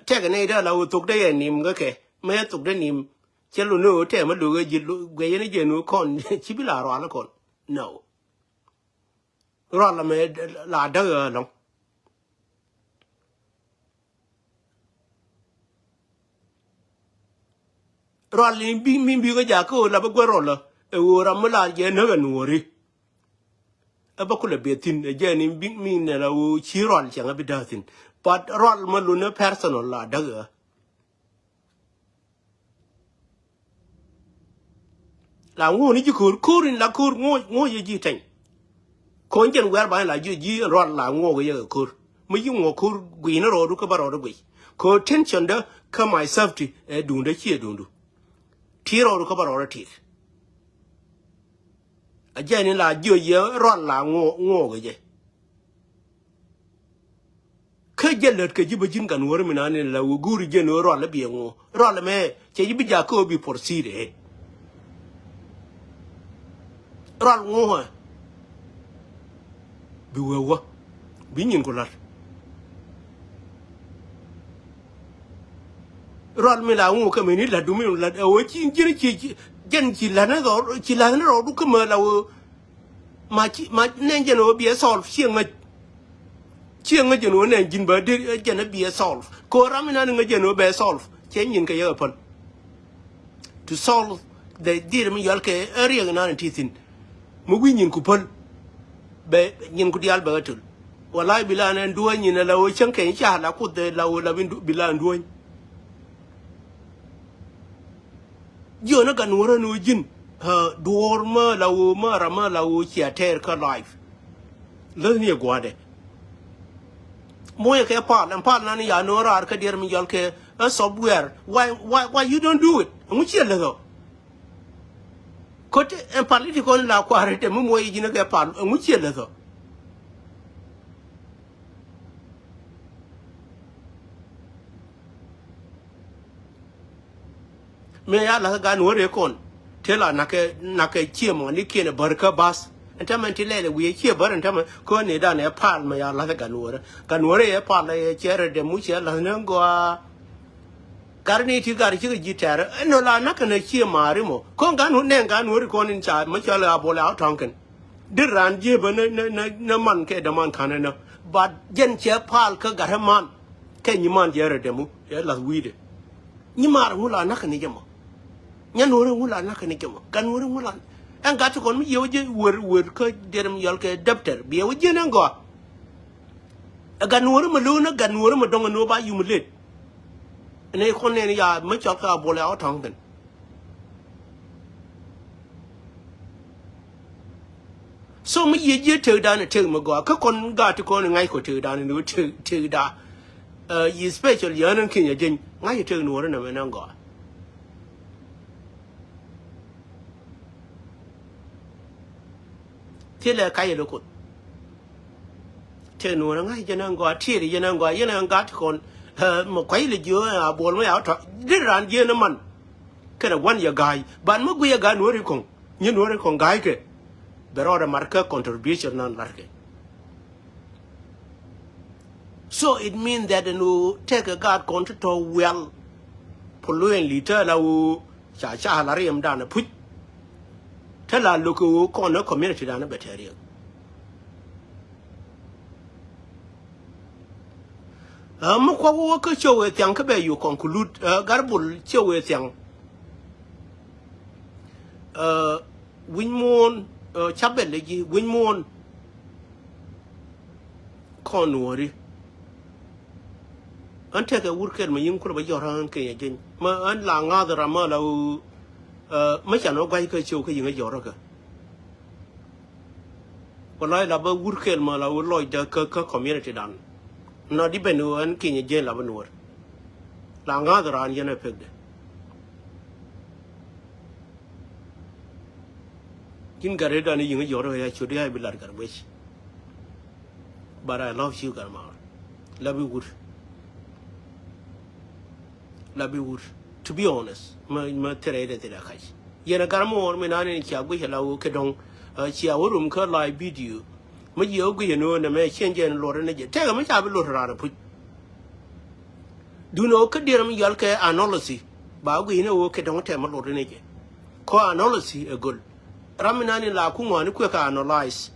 tɛk nɛy dee la wä thokdɛ yɛ nim kä kɛ. Mɛ thokdɛ nim. Cɛ luni wä tɛmɛ lo̱k ɛ ji̱ guɛyɛ ni jɛn wä kɔn ci bi la rual kɔn. No. Rual la mɛ la däk ɣä lɔ̱ŋ. Rual ni bi, mi bi kä jakä ɣöö la bä guɛ rual ɛ ɣöö ram mi la jɛ näk ɛ nuɔ̱ɔ̱ri. Ɛ bä kulɛ biɛ thi̱n ɛ jɛ ni bi mi nɛ la ɣöö ci rual cɛŋ ɛ bi däk thi̱n. But rual mi lun ɛ personal la däk ɣä. La ŋuɔ̱k ni ji̱ ko̱r, ko̱r in la ko̱r ŋuɔ̱k, ŋuɔ̱k yɛ ji̱ tɛny. Ko̱n jɛn wɛr ba in la ji̱, ji̱ in rual la ŋuɔ̱k yɛ kɛ ko̱r. Mi ji̱ ŋuɔ̱k ko̱r gui̱n rɔɔdu kä bä rɔɔdu gui̱c. Ko̱r tension dä kä my safety ɛ duundä ciɛ duundu. Ti rɔɔdu kä bä rɔɔdu tit. A jɛn in la ji̱ yɛ rual la ŋuɔ̱k, ŋuɔ̱k yɛ jɛ. Kä jɛ lät kɛ ji̱ bä ji̱n gan wär mi nani la wä guuri jɛn wä rual biɛ ŋuɔ. Rual mɛ cɛ ji̱ bi jakä wä bi proceed ɛ. Rual ŋuɔ ɛ. Bi wä wä. Bi nyin ku lat. Rual mi la ŋuɔ kä mɛ ni lat du mi lat ɛ wä ci ji̱n ci, ci, jɛn ci lat ni rɔ, ci lat ni rɔ du kä mɛ la wä. Ma ci, ma nɛn jɛn ɣöö biɛ solve ciɛ ŋäc. Ciɛ ŋäc jɛn ɣöö nɛn ji̱n bä dir jɛn ɣöö biɛ solve. Kɛ ɣöö ram inan ŋäc jɛn ɣöö bɛ solve. Cɛ nyin kɛ yɛ kɛ päl. To solve the dir mi yɔal kɛ area inan ti thi̱n. Mi wi̱i̱ nyin ku päl. Bɛ nyin ku diaal bɛ kɛ töl. Walay bi la nɛn duɔ̱ɔ̱ny nyin ala ɣöö cäŋ kɛ nyi ca la kuth la ɣöö la bi la duɔ̱ɔ̱ny. Jiɔn ni gan wärä ni wä ji̱n. Duɔ̱ɔ̱r mä la wä mä ram mä la wä cia tɛɛr kä life. Läth ni ɛ gua̱a̱dɛ. Moyɛ kɛ pal ɛn pal nani ya no̱o̱ŋ raar kä diɛr mi yɔl kɛ ɛ software. Why, why, why you don't do it? Ɛŋu ciɛ läth ɔ? Ko̱t ɛn pal i̱ ti kɔn la kua̱r ɛ tɛ mi moyɛ ji̱n kɛ pal ɛŋu ciɛ läth ɔ? Mëë ya la̱th gan wä rëë kɔn. Tëë la nakɛ, nakɛ ciëmɔ ni kiɛn ɛ bär kä bath. Ɛn tämɛ ti lɛl ɛ wi̱i̱ ciɛ bär ɛn tämɛ kä ni dan ɛ pal mɛ ya la̱th gan wä rɛ. Gan wä rɛ ɛ pal ɛ cɛ rɛ dɛ muc ɛ la̱th ni gɔaa. Gar ni ti gar cikɛ ji̱ tɛ̈rɛ ɛn nɔ la nakä nɛ ciɛ ma̱a̱ri mɔ. Kä gan wä nɛn gan wä ri kɔn in ca mɛ cɔl ɛ a bol ɛ a tɔ̱ŋ kɛn. Di raan jiepä ni, ni, ni, ni man kɛ däman ka̱n ni nä. But jɛn cɛ pal kä gat ɛ man. Kɛ nyi man jɛ rɛ dɛmu ɛ lath wi̱i̱dɛ. Nyi maar ŋu la nakä ni jɛ mɔ. Nyɛ nuɔ̱rɛ ŋu la nakä ni jɛ mɔ. Gat nuɔ̱rɛ ŋu la. Ɛn gat ti kɔn mi yɛ wä jɛ wër, wër kä diɛt mi yɔl kɛ däptɛr. Bi yɛ wä jiɛn ɛn gɔaa. Ɛ gat nuɔ̱rɛ mɛ lo̱o̱n ɛ gat nuɔ̱rɛ mɛ dɔŋ ɛ nuɔ̱ ba yum lët. Ɛn ɛ kɔn nɛn ya mi cɔl kɛ a bol ya wä tɔ̱ŋ kɛn. So mi yiëë jiɛ tëkdan ɛ tëk mi gɔaa kä kɔn gaat ti kɔn ɛ ŋa̱c kɔ tëkdan ɛ ni wä tëk, tëkda. Ɛ, yi special yɛn ɛn kinyɛ jeny ŋa̱c ɛ tëk nuɔ̱ɔ̱rä nɛmɛ nɛn gɔaa. Thilɛ kac ɛ lo̱kun. Tëë nuɔ̱ɔ̱rä ŋa̱c jɛn ɛn gɔaa, tiɛɛri jɛn ɛn gɔaa, yɛn ɛn gaat ti kɔn. Ɛ, mɛ kuac lɛ jiö ɛ a buɔl mɛ ya wä tɔ. Di raan jiɛ ni man. Kɛnɛ gua̱n yɛ ga̱a̱c. Ban mi guiyɛ ga̱a̱c nuɔ̱ɔ̱ri kɔŋ. Nyi nuɔ̱ɔ̱ri kɔŋ ga̱a̱ckɛ. Bɛ rɔɔdɛ mat kä contribution nan latkɛ. So it mean that ɛn ɣöö tëëkɛ gaat kɔn ti tɔ̱ wial. Puluɛn li̱t te la ɣöö ca ca la riɛmdan ɛ puc. Te la lo̱k kɛ ɣöö kɔn ɛ community dan ɛ bɛ tɛ̈riɛk. Ɛ, mi kuɔk wä kä cio̱k ëë thiaŋ kä bɛ yuk conclude, ɛ, Garbul cio̱k ëë thiaŋ. Ɛ, wi̱ny muɔ̱ɔ̱n, ɛ, ca bɛl ji̱ wi̱ny muɔ̱ɔ̱n. Kɔn nuɔ̱ɔ̱ri. Ɣän tekɛ wur kɛl mɛ yi̱ŋ kulɛ bä jɔ̱ɔ̱r ɣän Kenya jeny. Mɛ ɣän la ŋa̱th ram mɛ la ɣöö, ɛ, mɛ can ɣä gua̱c kä cio̱w kä yi̱ŋ ɣä jɔ̱ɔ̱r kä. Wala la bä wur kɛl mɛ la ɣöö lɔcdä kä, kä community dan. Nɔ di ben ɣän Kenya jeny la bä nuɔ̱ɔ̱r. La ŋa̱th raan yɛn ɛ pekdɛ. Ji̱n gat rɛy dan i̱ yi̱ŋ i̱ jɔr ya ciöt ya bi lat gat wec. But I love you, gat maar. Love you good. Love you good. To be honest, ma, ma thirɛ idɛ thilɛ kac. Yɛn a gat muɔɔr mi naan in cia guic ala wä kɛ dɔŋ. Cia wä rum kä live video. Ma jiɛ wä guic ɛn wä nɛ mɛ cien jɛ ɛn luɔt ɛn jɛ. Tɛkɛ mi ca bi luɔt raan a puc. Dun ɣöö kä dier mi yɔal kɛ analogy. Ba guic ni ɣöö kɛ dɔ̱ŋ tɛm mi lot ni jɛ. Kɔ analogy ɛ göl. Ram mi nani la ku ŋuani kuɛ kɛ analyze.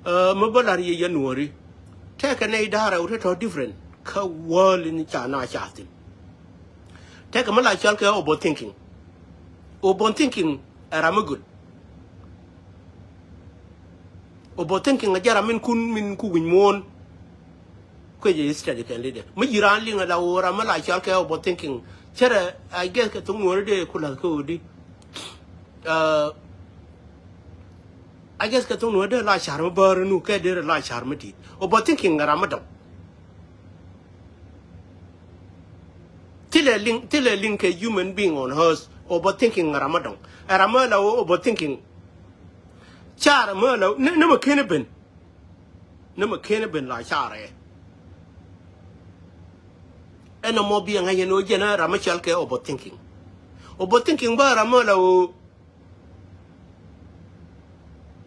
Ɛ, mi bä lar yɛ yɛ nuɔri. Tɛkɛ nɛy da̱rɛ wä te tɔ different. Kä world ni ca na ca thin. Tɛkɛ mi la cɔal kɛ overthinking. Overthinking ɛ ram mi göl. Overthinking a jɛ ram min kun min ku wi̱ny muɔ̱ɔ̱n. Kuecɛ study kɛn lidɛ mi ji̱ raan liŋ ala ɣöö ram mi la cɔal kɛ overthinking. Cärɛ, I guess, kɛ thok nuɔ̱ɔ̱ri dee ku la̱th kä ɣöö di. Ɛ, I guess kɛ thok nuɔ̱ɔ̱ri dee la ca̱r mi bäär nu kɛ dee la ca̱r mi di̱i̱t. Overthinking ram mi dɔ̱ŋ. Thilɛ liŋ, thilɛ liŋ kɛ human being on earth. Overthinking ram mi dɔ̱ŋ. Ɛ ram mi la ɣöö overthinking. Ca̱r mi la ni, ni mi ken ben. Ni mɛ ken ben la carɛ. Ɛn ɔmɔ biɛ ŋa̱c ɛn ɣöö jɛn ram mi cɔal kɛ overthinking. Overthinking bä ram mi la ɣöö.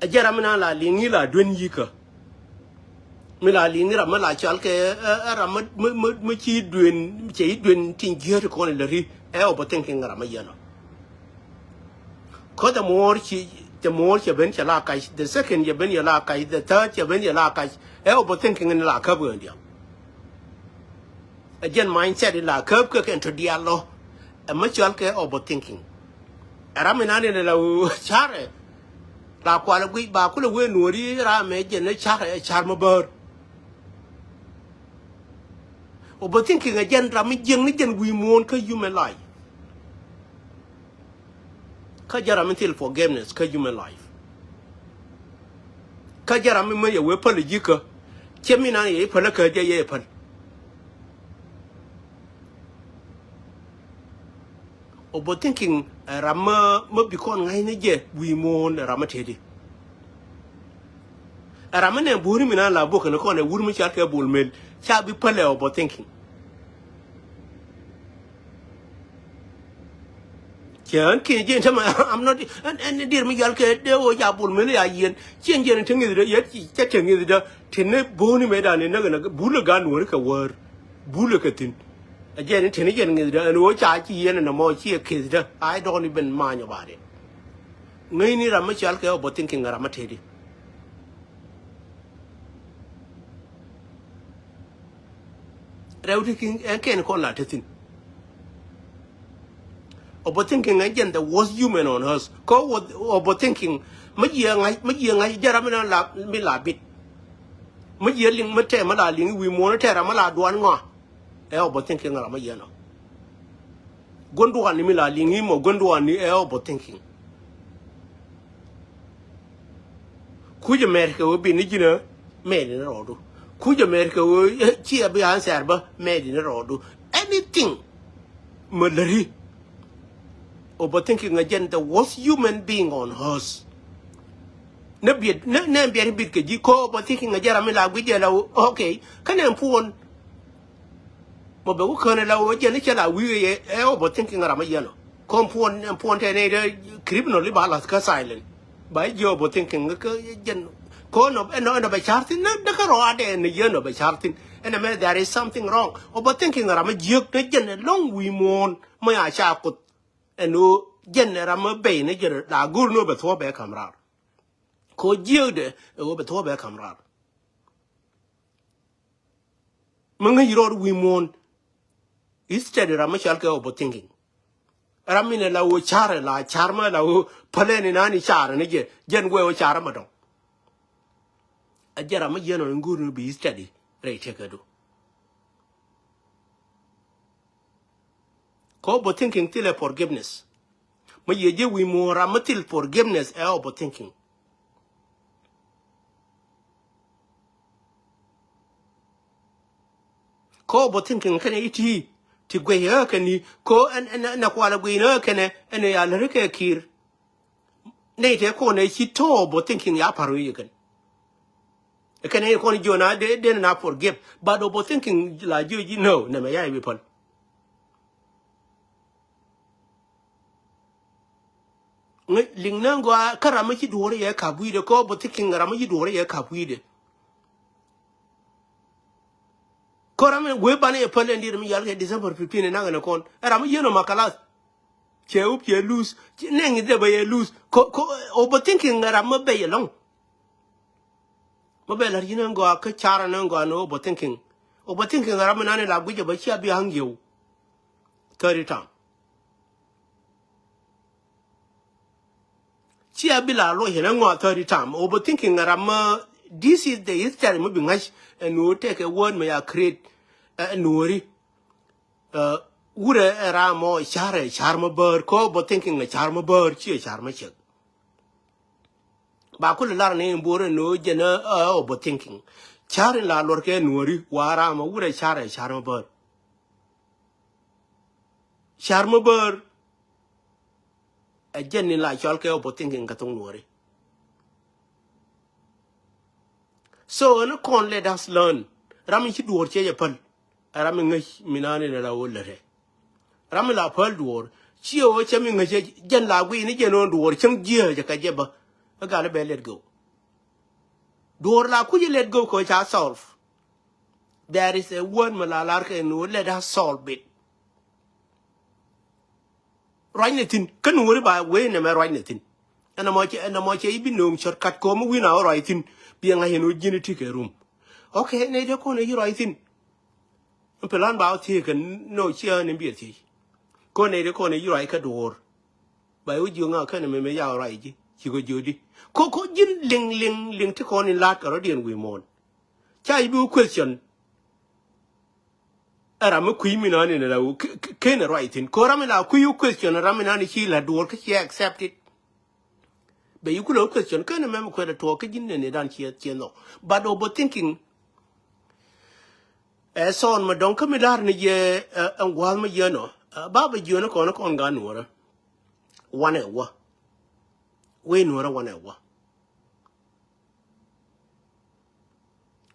Ɛ jɛ ram mi na la liŋ i̱ la duën yikä. Mi la liŋ i̱ ram mi la cɔal kɛ, ɛ, ɛ, ram mi, mi, mi, mi ci duën, cɛ i̱ duën tin jiääti kɔn ilɛ ri. Ɛ overthinking ram mi yɛn ɔ. Kä the more ci, the more cɛ ben cɛ la kac, the second cɛ ben cɛ la kac, the third cɛ ben cɛ la kac. Ɛ overthinking in la käp ɣän diam. Ɛ jɛn mindset in la käp kɛ kɛn to dial lɔ. Ɛ mi cɔal kɛ overthinking. Ɛ ram in an in la wu carɛ. La kual guic ba kulɛ wee nuɔri ram ɛ jɛn ɛ carɛ, ɛ car mi bär. Overthinking ɛ jɛn ram mi jiɛŋ ni jɛn wi̱i̱ muɔ̱ɔ̱n kä human life. Kä jɛ ram mi thil forgiveness kä human life. Kä jɛ ram mi mä yɛ wee päl ji̱ kä. Ciɛ mi nan yɛ i̱ päl kä jɛ yɛ i̱ päl. Overthinking ɛ ram mä, mä bi kɔn ŋa̱cni jɛ wi̱i̱ muɔ̱ɔ̱n ɛ ram mä tëëdi. Ɛ ram mi nɛ buɔ̱ri mi nan la bok kɛn kɔn ɛ wur mi car kɛ bol mel ca bi päl ɛ overthinking. Cɛ ɣän kiɛn jiɛn tämɛ, I'm not, ɛn, ɛn dier mi yal kɛ dee ɣöö ca bol mel ya yiɛn. Ciɛn jiɛn te ŋi̱th dee, yet cɛ te ŋi̱th dee. Te ni bo̱o̱ni mɛ dan ni näk ɛn bulɛ gan nuɔ̱ɔ̱ri kɛ wäär. Bulɛ kɛ thi̱n. Ɛ jɛn te ni jɛn ŋi̱th dee ɛn ɣöö ca ci yiɛn ɛn ɛmɔ ciɛ keth dee. I don't even mind about it. Ŋäcni ram mi cɔal kɛ overthinking ram mi tëëdi. Rɛw ti ki̱n ɛn kɛn kɔn la te thi̱n. Overthinking ɛ jɛn the worst human on earth. Kɔ overthinking mi jiɛ ŋa̱c, mi jiɛ ŋa̱c jɛ ram mi la, mi la bit. Mi jiɛ liŋ mi tɛm mi la liŋ wi̱i̱ muɔ̱ɔ̱n tɛm ram mi la duan ŋɔa. Ɛ overthinking ram mi yɛn ɔ. Gua̱nduan ni mi la liŋ i̱ mɔ gua̱nduan ni ɛ overthinking. Kucä mɛr kɛ ɣöö bi ni ji̱n ɛ mɛr ni rɔɔdu. Kucä mɛr kɛ ɣöö, eh, ci ɛ bi answer bä mɛr ni rɔɔdu. Anything. Mɛ läri. Overthinking ɛ jɛn the worst human being on earth. Nɛ biɛt, nɛ, nɛ biɛt biɛt kɛ ji̱ kɔ overthinking ɛ jɛn ram mi la guic jɛ la, okay. Kä nɛ puɔn. Mɔ bɛ wä kään ɛ la wä jɛn i̱ cɛ la wi̱i̱ ɛ, ɛ overthinking ram mi yɛn ɔ. Kɔn puɔn, ɛn puɔn tɛn ɛ dee criminal i̱ ba la̱th kä silent. Ba i̱ jiɛ overthinking kä jɛn. Kɔn ɔ, ɛn ɔ, ɛn ɔ bɛ ca̱r thi̱n, nɛ, nɛ kä rɔɔdɛ ɛn ɛ yɛn ɔ bɛ ca̱r thi̱n. Ɛn ɛ mɛ there is something wrong. Overthinking ram mi jiäk ni jɛn ɛ lɔ̱ŋ wi̱i̱ muɔ̱ɔ̱n. Mɔ ya ca kuth. Ɛn ɣöö jɛn ɛ ram mi bɛy ni jɛn la go̱o̱r ni ɣöö bɛ thuɔ̱ɔ̱p bɛ ka̱m raar. Kɛ ɣöö jiääkdɛ ɛ ɣöö bɛ thuɔ̱ɔ̱p bɛ ka̱m raar. Mi ŋäc rɔɔd wi̱i̱ muɔ̱ɔ̱n. Instead ram mi cɔal kɛ overthinking. Ram mi ni la wä car la car ma la wä palen ni nani car ni jɛ jɛn wee wä car ma dɔŋ. A jɛ ram ma yɛn ɔ ni gur ni bi study rɛy tɛkɛ du. Kɛ overthinking thilɛ forgiveness. Ma yɛ jɛ wi̱i̱ muɔ ram ma thil forgiveness ɛ overthinking. Ko bä thinking kɛnɛ iti ti guey ɛ kɛni ko ɛn ɛn ɛn kualɛ guey ɛ kɛnɛ ɛn ya lɛri kɛ kir. Nɛ ite ko nɛ ci to bä thinking ya paru yi kɛn. Kɛnɛ ko ni jona de de na forgive but bä thinking la jiö ji no nɛ mɛ ya ibi pal. Ŋäc liŋ ni ɛn gɔaa kä ram mi ci duɔ̱ɔ̱r yɛ kap wi̱i̱dɛ kɛ ɔ bä thi̱kiŋ ram mi ci duɔ̱ɔ̱r yɛ kap wi̱i̱dɛ. Kä ram mi wee banɛ yɛ päl ɛn diet mi yal kɛ December fifteen ɛ naŋ ɛn ɛ kɔn ɛ ram mi yien ɔ ma kalas. Cɛ wup cɛ luth nɛŋ i̱ dhɛ bä yɛ luth kɛ ɔ bä thi̱kiŋ ram mi bɛ yɛ lɔŋ. Ma bɛ la̱r yïn ɛn gɔaa kä car ɛn ɛn gɔaa ni overthinking. Overthinking ram mi nani la guic ɛ bä cia bi aŋ yeu. Thirty time. Cia bi la luɔc ɛn ɛn gɔaa thirty time. Overthinking ram ma this is the history mi bi ŋa̱c ɛn ɣöö tɛk ɛ word mi ya create ɛ nuɔri. Wurɛ ɛ ram mɔ car ɛ car ma bäär kä overthinking ɛ car ma bäär ci ɛ car ma ciek. Ba kulɛ lar ni in bo̱o̱r in no̱o̱ jɛn ɛ overthinking. Car in la luɔr kɛ nuɔ̱ri wa ram a wurɛ car ɛ car ma bäär. Car ma bäär. Ɛ jɛn in la cɔl kɛ overthinking kɛ thoŋ nuɔ̱ri. So ɛn kɔn let us learn. Ram in ci duɔ̱ɔ̱r cɛ jɛ päl. Ɛ ram mi ŋäc mi naan in ala wä lät ɛ. Ram mi la päl duɔ̱ɔ̱r ci ɛ wä cɛ mi ŋäc ɛ jɛn la guiy ni jɛn ɣän duɔ̱ɔ̱r cäŋ jiääc ɛ kɛ jɛ bä. Ɛ gal ɛ bɛ let go. Duɔ̱ɔ̱r la kuc ɛ let go kɛ ca solve. There is a word mi la lar kɛ ni wä let us solve it. Ruacnɛ thi̱n kä nuɔ̱ri ba wee nɛmɛ ruacnɛ thi̱n. Ɛn ɛmɔ cɛ ɛn ɛmɔ cɛ i̱ bi nööŋ cɔt kat kɔm i̱ wi̱n a wä ruac thi̱n. Bi ɛŋa̱c ɛn wä ji̱n i̱ ti kɛ rum. Ok nɛy te kɔn i̱ ruac thi̱n. Plan ba wä thiec kɛ nɔ ciɛ ni biɛ thiec. Kɔn nɛy te kɔn i̱ ruac kä duɔ̱ɔ̱r. Ba i̱ wä jiök ŋa kɛn ɛmɛ mɛ ya wä ruac ji̱ ci kɛ jiökdi. Kɔ kɔ ji̱n liŋ liŋ liŋ ti kɔn in la̱t kɛ rɔ̱diɛn wi̱i̱ muɔ̱ɔ̱n. Ca i̱ bi wä question. Ɛ ram mi kui̱ mi nani ni la ken ɛ ruac thi̱n ko ram mi la kui̱ yu question ram mi nani ci la duɔr kä ci accept it. Bɛ yi kulɛ question ken ɛ mɛm kuɛl ɛ tuɔɔk kä ji̱n nɛn ɛ dan ciɛ ciɛ nhɔk. But overthinking ɛ sɔɔn mɛ dɔŋ kä mi da̱r ni jɛ ɛn gua̱a̱th mɛ jiɛn ɔ ba bɛ jiön ɛ kɔn ɛ kɔn gan nuɔrä. Wanɛ wä wee nuɔrä wanɛ wä.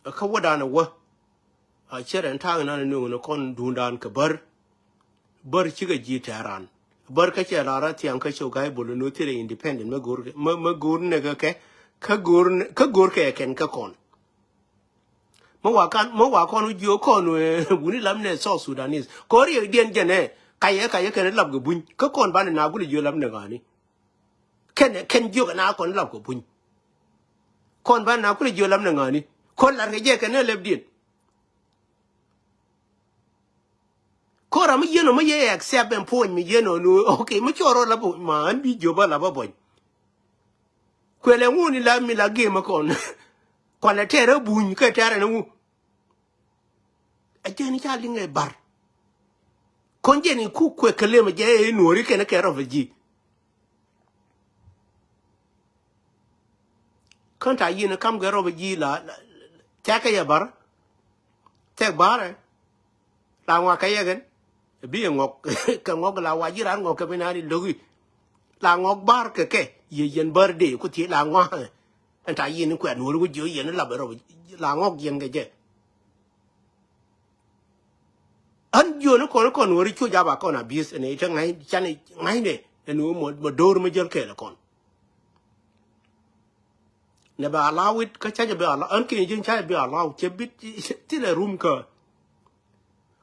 Kä wädan ɛ wä a cɛ rɛn ta̱a̱ŋ nan ni ɣän kɔn duundan kɛ bär. Bär cikɛ ji̱ tɛ̈ran bär kä cɛ lar a thiaŋ kä cok ga̱y bol ni thilɛ independent mä go̱r mä go̱r ni kɛ kɛ kä go̱r kɛ kɛn kä kɔn. Mä wa kan mä wa kɔn jiö kɔn wuni lam nɛ South Sudanese kɔn riɛk diɛn jɛn ɛ kayɛ kayɛ kɛn lap kɛ buny kä kɔn banɛ na gulɛ jiö lam nɛ ŋa̱ni. Kɛn kɛn jiök ɛn a kɔn lap kɛ puny. Kɔn ba na kulɛ jiö lam ni ŋa̱ni kɔn lar kɛ jɛ kɛn ni lɛp diet. Kɔn ram mi yien ɔ mi yɛ accept ɛn puɔ̱ny mi yien ɔ ni ok mi cɔɔr rɔ lap ma ɛn bi jiö ba lap a buɔ̱ny. Kuɛlɛ ŋun ni la mi la gem kɔn. Kɔn ɛ tɛɛr ɛ buny kɛ tɛɛr ɛn ŋu. Ɛ jɛn ca liŋ ɛ bar. Kɔn jɛn in ku kuɛ kɛ lem ɛ jɛ ɛ nuɔri kɛn kɛ rɔ fɛ ji̱. Kän ta yin kam gɛ rɔb ji̱ la tɛk kɛ yɛ bar. Tɛk bar ɛ la ŋuak kɛ yɛ kɛn bi ɛ ŋɔk kɛ ŋɔk la wa ji̱ ran ŋɔk kɛ bi nani lo̱ki. La ŋɔk bar kɛ kɛ yɛ yɛn bar dee ku thiec la ŋuak. Ɛn ta yin kuɛ nuɔri ku jiö yɛn lap ɛ rɔb la ŋɔk yɛn kɛ jɛ. Ɣän jiöni kɔn kɔn wä ri cuc a ba kɔn a bieth ɛn ite ŋa̱c canɛ ŋa̱cnɛ ɛn ɣöö mɔ do̱r mi jäl kɛɛl kɔn. Nɛ bɛ allow it kä cacɛ bɛ allow ɣän kiɛ ji̱n cacɛ bɛ allow cɛ bi thilɛ rum kä.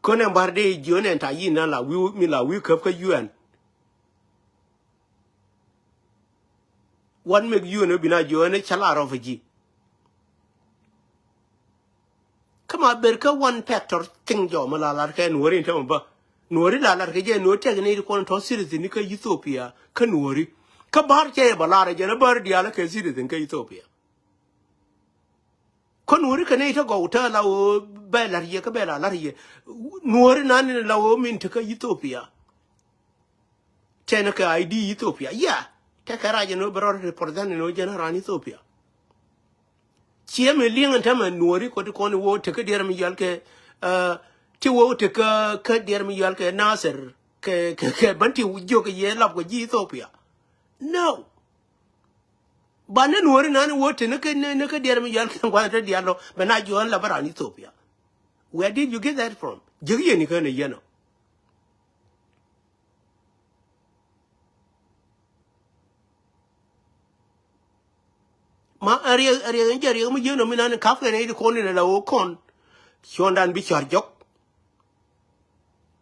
Kön ɛn bar dee jiöni ɛn ta yi̱n na la wi̱i̱ mi la wi̱i̱ käp kä yuɛn. Wan mek yuɛn ɣä bi na jiöni ɛn cä la rɔ fɛ ji̱. Kä ma ber kä one factor thing jɔ mi la lar kɛ nuɔri in tämɛ bä. Nuɔ̱ɔ̱ri la lar kɛ jɛ, nuɔ̱ɔ̱ri tɛk ni ti kɔn tɔ citizen ni kä Ethiopia kä nuɔ̱ɔ̱ri. Kä bär cɛ yɛ bä lar jɛ ni bär diaal kɛ citizen kä Ethiopia. Kä nuɔ̱ɔ̱ri kɛ ni ti gɔw tɛ la ɣöö bɛ lar yɛ kä bɛ la lar yɛ. Nuɔ̱ɔ̱ri nan ni la ɣöö min ti kä Ethiopia. Tɛn kɛ I D Ethiopia. Ya. Tɛkɛ rac ni ɣöö bɛ rɔ represent ni ɣöö jɛn raan Ethiopia. Ciɛ mi liŋ ɛn tämɛ nuɔ̱ɔ̱ri kɔ ti kɔn i̱ wä tekä diɛɛr mi yɔal kɛ, eh, ti wä tekä kä diɛɛr mi yɔal kɛ Nasir kɛ, kɛ, kɛ bän ti jiök kɛ yɛ lap kɛ ji̱ Ethiopia. No. Ba ni nuɔ̱ɔ̱ri nan i̱ wä te ni kä, ni, ni kä diɛɛr mi yɔal kɛ gua̱n te diaal lɔ bɛ na jiɔan lap raan Ethiopia. Where did you get that from? Jiäk yɛn ikä ni yɛn ɔ. Ma a riɛk, a riɛk in jɛ riɛk mi ji̱n ɔ mi nan in kap kɛn in ti kɔn in a la wä kɔn. Cuɔndan bi cɔr jɔk.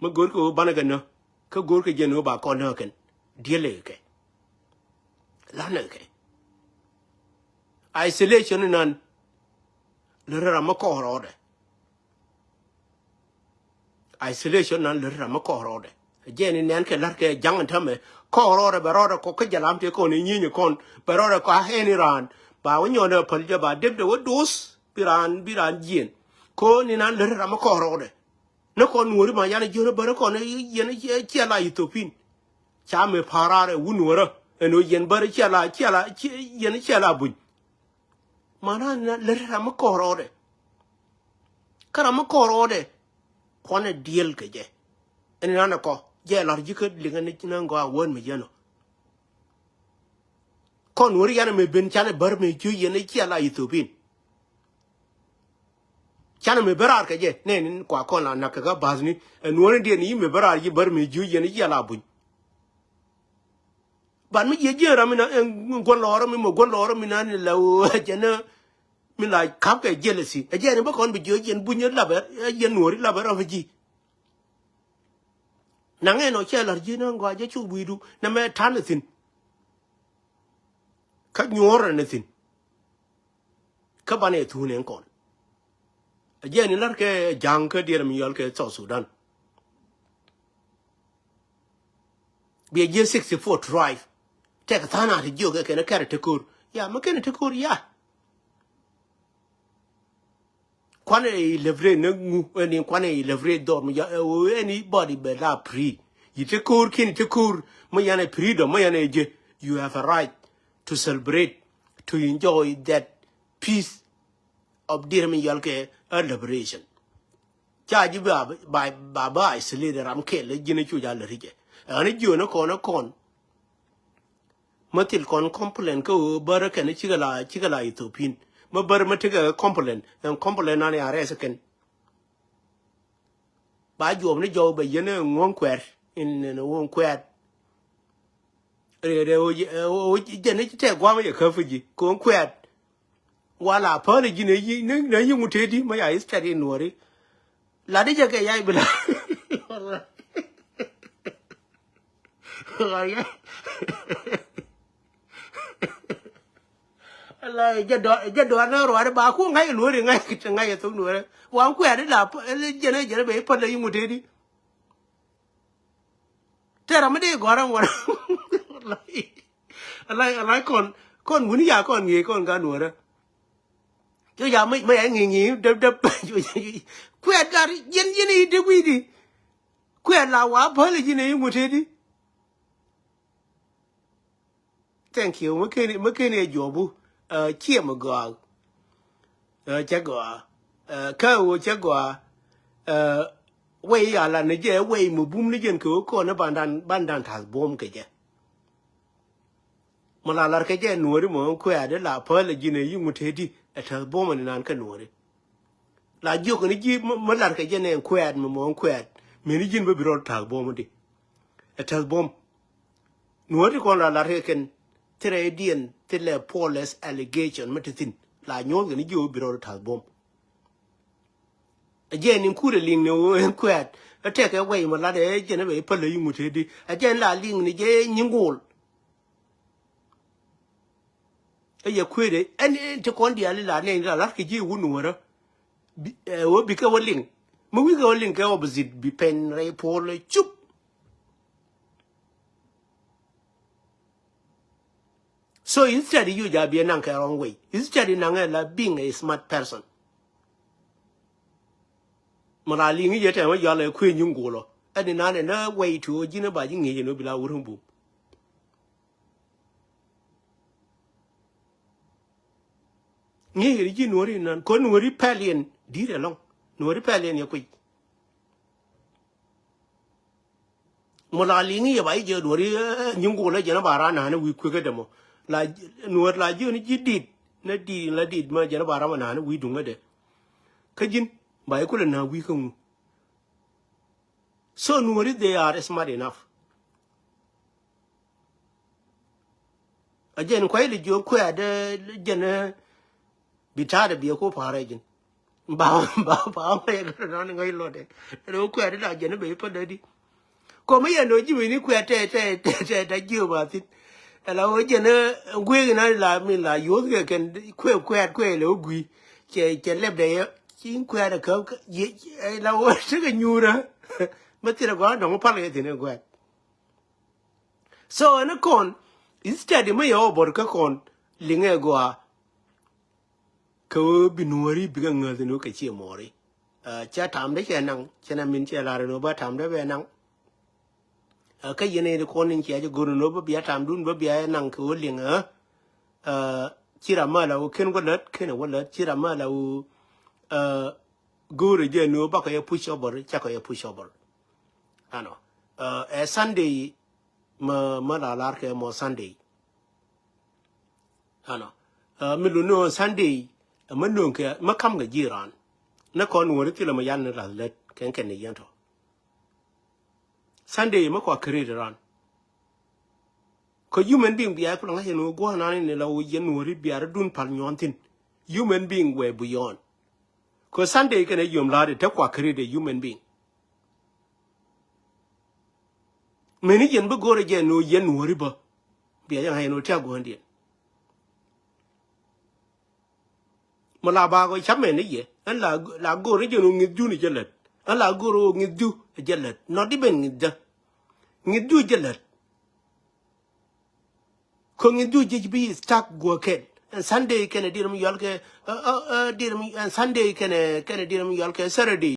Mi go̱r kɛ wä banɛ kɛ nä. Kä go̱r kɛ jɛ ni wä ba kɔn nä kɛn. Diɛl kɛ. Lanɛ kɛ. Isolation in nan. Lɛ rɛ ram mi kɔɔr rɔɔdɛ. Isolation nan lät ram mi kɔɔr rɔɔdɛ. Jɛn in nɛn kɛ la̱t kɛ ja̱ŋ in tämɛ kɔɔr rɔɔdɛ bɛ rɔɔdɛ kɔ kä jalam tëë kɔn in nyieny kɔn bɛ rɔɔdɛ kɔ a ɛn in raan ba wä nyɔn dɛ päl jɛ ba dep dɛ wä do̱th bi raan bi raan jiɛn. Kɔn in nan lät ram mi kɔɔr rɔɔdɛ. Ni kɔn nuɔ̱ɔ̱ri ma yan jiön bärä kɔn yɛn ciɛ la Ethiopin. Ca mi pa̱raar ɛ wun wärä ɛn ɣöö yɛn bärä ciɛ la ciɛ la yɛn ciɛ la buny. Mana lät ram mi kɔɔr rɔɔdɛ. Kä ram mi kɔɔr rɔɔdɛ. Kuanɛ diɛl kɛ jɛ. Ɛn nan ɛ kɔ jɛ lar ji̱ kä liŋɛ ni nan gɔaa wään mi yɛn ɔ. Kɔn wär yan mi ben canɛ bär mi jiö yɛn i̱ cia la Ethiopin. Canɛ mi ben raar kɛ jɛ nɛ ni kua kɔn la nak kɛ kä ba̱thni. Ɛn wän in diɛn i̱ mi ben raar ji̱ bär mi jiö yɛn i̱ cia la buny. Ban mi jiɛ jiɛ ram mi na ɛn guɔn lɔɔrä mi mɔ guɔn lɔɔrä mi na ni la wä jɛ ni mi la kap kɛ jealousy. Ɛ jɛ ni bä kɔn bi jiɛ jiɛn buny lapɛ ɛ jɛ nuɔri lapɛ ram ji̱. Naŋ ɛn ɔ cɛ lar ji̱ ni ŋɔa jɛ cu wi̱i̱du ni mɛ ta̱n ni thi̱n. Kä nyuɔ̱ɔ̱r ni thi̱n. Kä banɛ thuun ɛn kɔn. Ɛ jɛ ni lar kɛ ja̱ŋ kä diɛɛr mi yɔl kɛ South Sudan. Biɛ jiɛ sixty four tribe. Tɛk tha̱a̱n a ti jiök ɛ kɛn ɛ kɛr ɛ te ko̱r. Ya mi kɛn ɛ te ko̱r ya. Kuanɛ ilebrate ni ŋu ɛni kuanɛ ilebrate dhɔr mi ya ɛ ɣöö anybody bɛ la free. Yi te ko̱r kiɛn te ko̱r mi yan ɛ freedom mi yan ɛ jɛ. You have a right to celebrate, to enjoy that peace of diɛɛr mi yɔl kɛ a liberation. Ca ji̱ ba ba ba isolate ram kɛl ji̱n cu ja lät jɛ. Ɛn jiön kɔn kɔn. Mä thil kɔn complain kä ɣöö bärä kɛn cikɛ la cikɛ la Ethiopin. Mä bärä mä tekɛ complain ɛn complain nan ya rɛs kɛn. Ba juɔp ni jɔw bɛ yɛn ŋuɔ̱ŋ kuɛɛr in in ŋuɔ̱ŋ kuɛɛr. Rɛɛ rɛɛ ɣöö jɛn ni ci tɛk gua̱a̱m yɛ käp ji̱ ko̱n kuɛɛr. Wala päl ji̱ nɛ yi nɛ yi ŋut tëëdi mä ya istɛt in nuɔri. Lat di jɛ kɛ yay bi la. Ala jɛ dɔa jɛ dɔa nɛ ruari ba ku ŋa̱c luɔri ŋa̱c kɛ ŋa̱c ɛ thok nuɔrɛ. Wa kuɛɛri la jɛ nɛ jɛ nɛ bɛ ipäl la yi ŋut tëëdi. Tɛrɛ mi di gɔrɛ ŋuɔrɛ. Ala ala kɔn kɔn wuni ya kɔn ŋi̱i̱ kɔn ka nuɔrɛ. Cu ya mi mi ya ŋi̱i̱ ŋi̱i̱ däp däp. Kuɛɛt gat yɛn yɛn i̱ däp wi̱i̱di. Kuɛɛt la wa päl ji̱n i̱ ŋut tëëdi. Thank you. Mä ken mä ken ɛ juɔbu. Ciɛ mi gɔaa. Cɛ gɔaa. Kä ɣöö cɛ gɔaa. Wei a la ni jɛ wei mi bum ni jɛn kɛ ɣöö kɔn ni bandan bandan ta̱th buɔ̱m kɛ jɛ. Mi la lar kɛ jɛ nuɔri mɔ kuɛɛt la päl ji̱n ɛ yi ŋut tëëdi ɛ ta̱th buɔ̱m ni nan kä nuɔri. La jiök ni ji̱ mi lar kɛ jɛ nɛ kuɛɛt mi mɔ kuɛɛt mi ni ji̱n bä bi rɔl ta̱th buɔ̱m di. Ɛ ta̱th buɔ̱m. Nuɔ̱ɔ̱ri kɔn la lar kɛ kɛn thilɛ diɛn thilɛ false allegation mi ti thi̱n la nyuɔ̱th kɛ ni ji̱ wä bi rɔl ta̱th buɔ̱m. Ɛ jɛ ni kurɛ liŋ ni wä ɛn kuɛɛt ɛ tɛkɛ wɛy mi lat ɛ jɛn ɛ bɛ i̱ päl ɛ yi ŋut tëëdi ɛ jɛn la liŋ ni jɛ nyiŋ go̱o̱l. Ɛ yɛ kuëëdɛ ɛn ɛn ti kɔn diaal ila nɛn ila lat kɛ ji̱ wun nuɔ̱ɔ̱rä. Ɛ wä bikɛ wä liŋ Mi wi̱i̱ kɛ ɣöö liŋ kɛ opposite bi pɛn rɛy puɔl ɛ cup. So instead you ja bi ɛ naŋ kɛ wrong way. Instead naŋ ɛ la being a smart person. Mi la liŋ i̱ yɛ tɛmɛ yɔal ɛ kuëë nyiŋ gulɔ. Ɛn inan ɛ nä way to ji̱n ɛ ba ji̱ ŋi̱i̱c ɛn ɔ bi la wur ŋä bum. Ŋi̱i̱c ri ji̱ nuɔ̱ri inan kɔ nuɔ̱ri pɛl yɛn di̱t ɛlɔ̱ŋ. Nuɔ̱ri pɛl yɛn yɛ kui̱c. Mɔ la liŋi yɛ ba i̱ jɛ duɔ̱ri, eh, nyiŋ gol ɛ jɛn ɛ ba ran nani wi̱i̱ kuekä dɛ mɔ. La nuɔ̱ɔ̱r la ji̱ ni ji̱ dit. Nä dit la dit mɛ jɛn ɛ ba ran nani wi̱i̱ duŋä dɛ. Kä ji̱n ba i̱ kulɛ na wi̱i̱ kä ŋu. So nuɔ̱ɔ̱ri they are smart enough. A jɛn kuay li jiök kuɛɛt, eh, jɛn, eh, bi ta̱a̱dɛ biɛ ku pa̱a̱rɛ ji̱n. Ba, ba, ba, ba, yɛ kɛ nɔn ŋäc lɔtɛ. Ɛn ɣöö kuɛɛt la jɛn i̱ ben i̱ pädädi. Kɔmä yɛn ɣöö ji̱ wen i̱ kuɛɛt tɛ, tɛ, tɛ, tɛ, tɛ jiök ba thi̱n. Ɛla ɣöö jɛn, eh, gueek inan la, min la yuɔ̱th kɛ kɛn kuɛ, kuɛɛt kuɛ lɛ ɣöö gui̱i̱. Cɛ, cɛ lɛpdɛ yɛ. Ci kuɛɛt ɛ käp, yɛ, ɛla ɣöö tekɛ nyuurä. Mä thilɛ gɔaa dɔ̱ŋ pal kɛ thi̱n ɛ kuɛɛt. So ɛn kɔn, instead mi yɛ wä bɔr kä kɔn liŋɛ gɔaa. Kɛ wä bi nuɔri bikɛ ŋäth ni wä kɛ ciɛ mɔri. Ɛ, cɛ tam de cɛ naŋ, cɛ na min cɛ lar ni wä ba tam de bɛ naŋ. Ɛ, kä yɛn ni kɔn in cɛ jɛ go̱r ni wä ba bia tam dun ba bia naŋ kɛ wä liŋɛ. Ɛ, ci ram ma la wä ken wä lät, ken wä lät, ci ram ma la wä, ɛ, go̱r jɛ ni wä ba kɛ yɛ push over, cɛ kɛ yɛ push over. Ano. Ɛ, ɛ Sunday mä, mä la lar kɛ mɔ Sunday. Ano. Ɛ, mi luni ɣän Sunday, ɛ, mä nöŋ kɛ, mä kam kɛ ji̱ ran. Nä kɔn wä ri thilɛ mä yan ni lath lät kɛn kɛn ni yɛn tɔ. Sunday mä kua create ran. Kä human being bia kulɛ ŋa̱c yɛn wä gua̱a̱k nan ni la wä yɛn wä ri bia ri dun pal nyuɔn thin. Human being wɛ beyond. Kä Sunday kɛn ɛ yom la̱a̱t ɛ te kua create a human being. Meni yɛn bi go̱o̱rɛ jɛ ni ɣöö yɛn nuɔ̱ɔ̱ri bä. Bia jɛ ŋa̱c yɛn ɣöö tiak gua̱a̱ndiɛn. Mi la ba kɔ cap mɛn ni yɛ. Ɛn la, la go̱o̱rɛ jɛ ni ɣöö ŋi̱th jun jɛ lät. Ɛn la go̱o̱rɛ ɣöö ŋi̱th ju jɛ lät. Not even ŋi̱th jɛ. Ŋi̱th ju jɛ lät. Kä ŋi̱th ju ji̱ bi stuck guɔ kɛn. Ɛn Sunday kɛnɛ diɛt mi yɔal kɛ, ɛ, ɛ, ɛ, diɛt mi, ɛn Sunday kɛnɛ, kɛnɛ diɛt mi yɔal kɛ Saturday.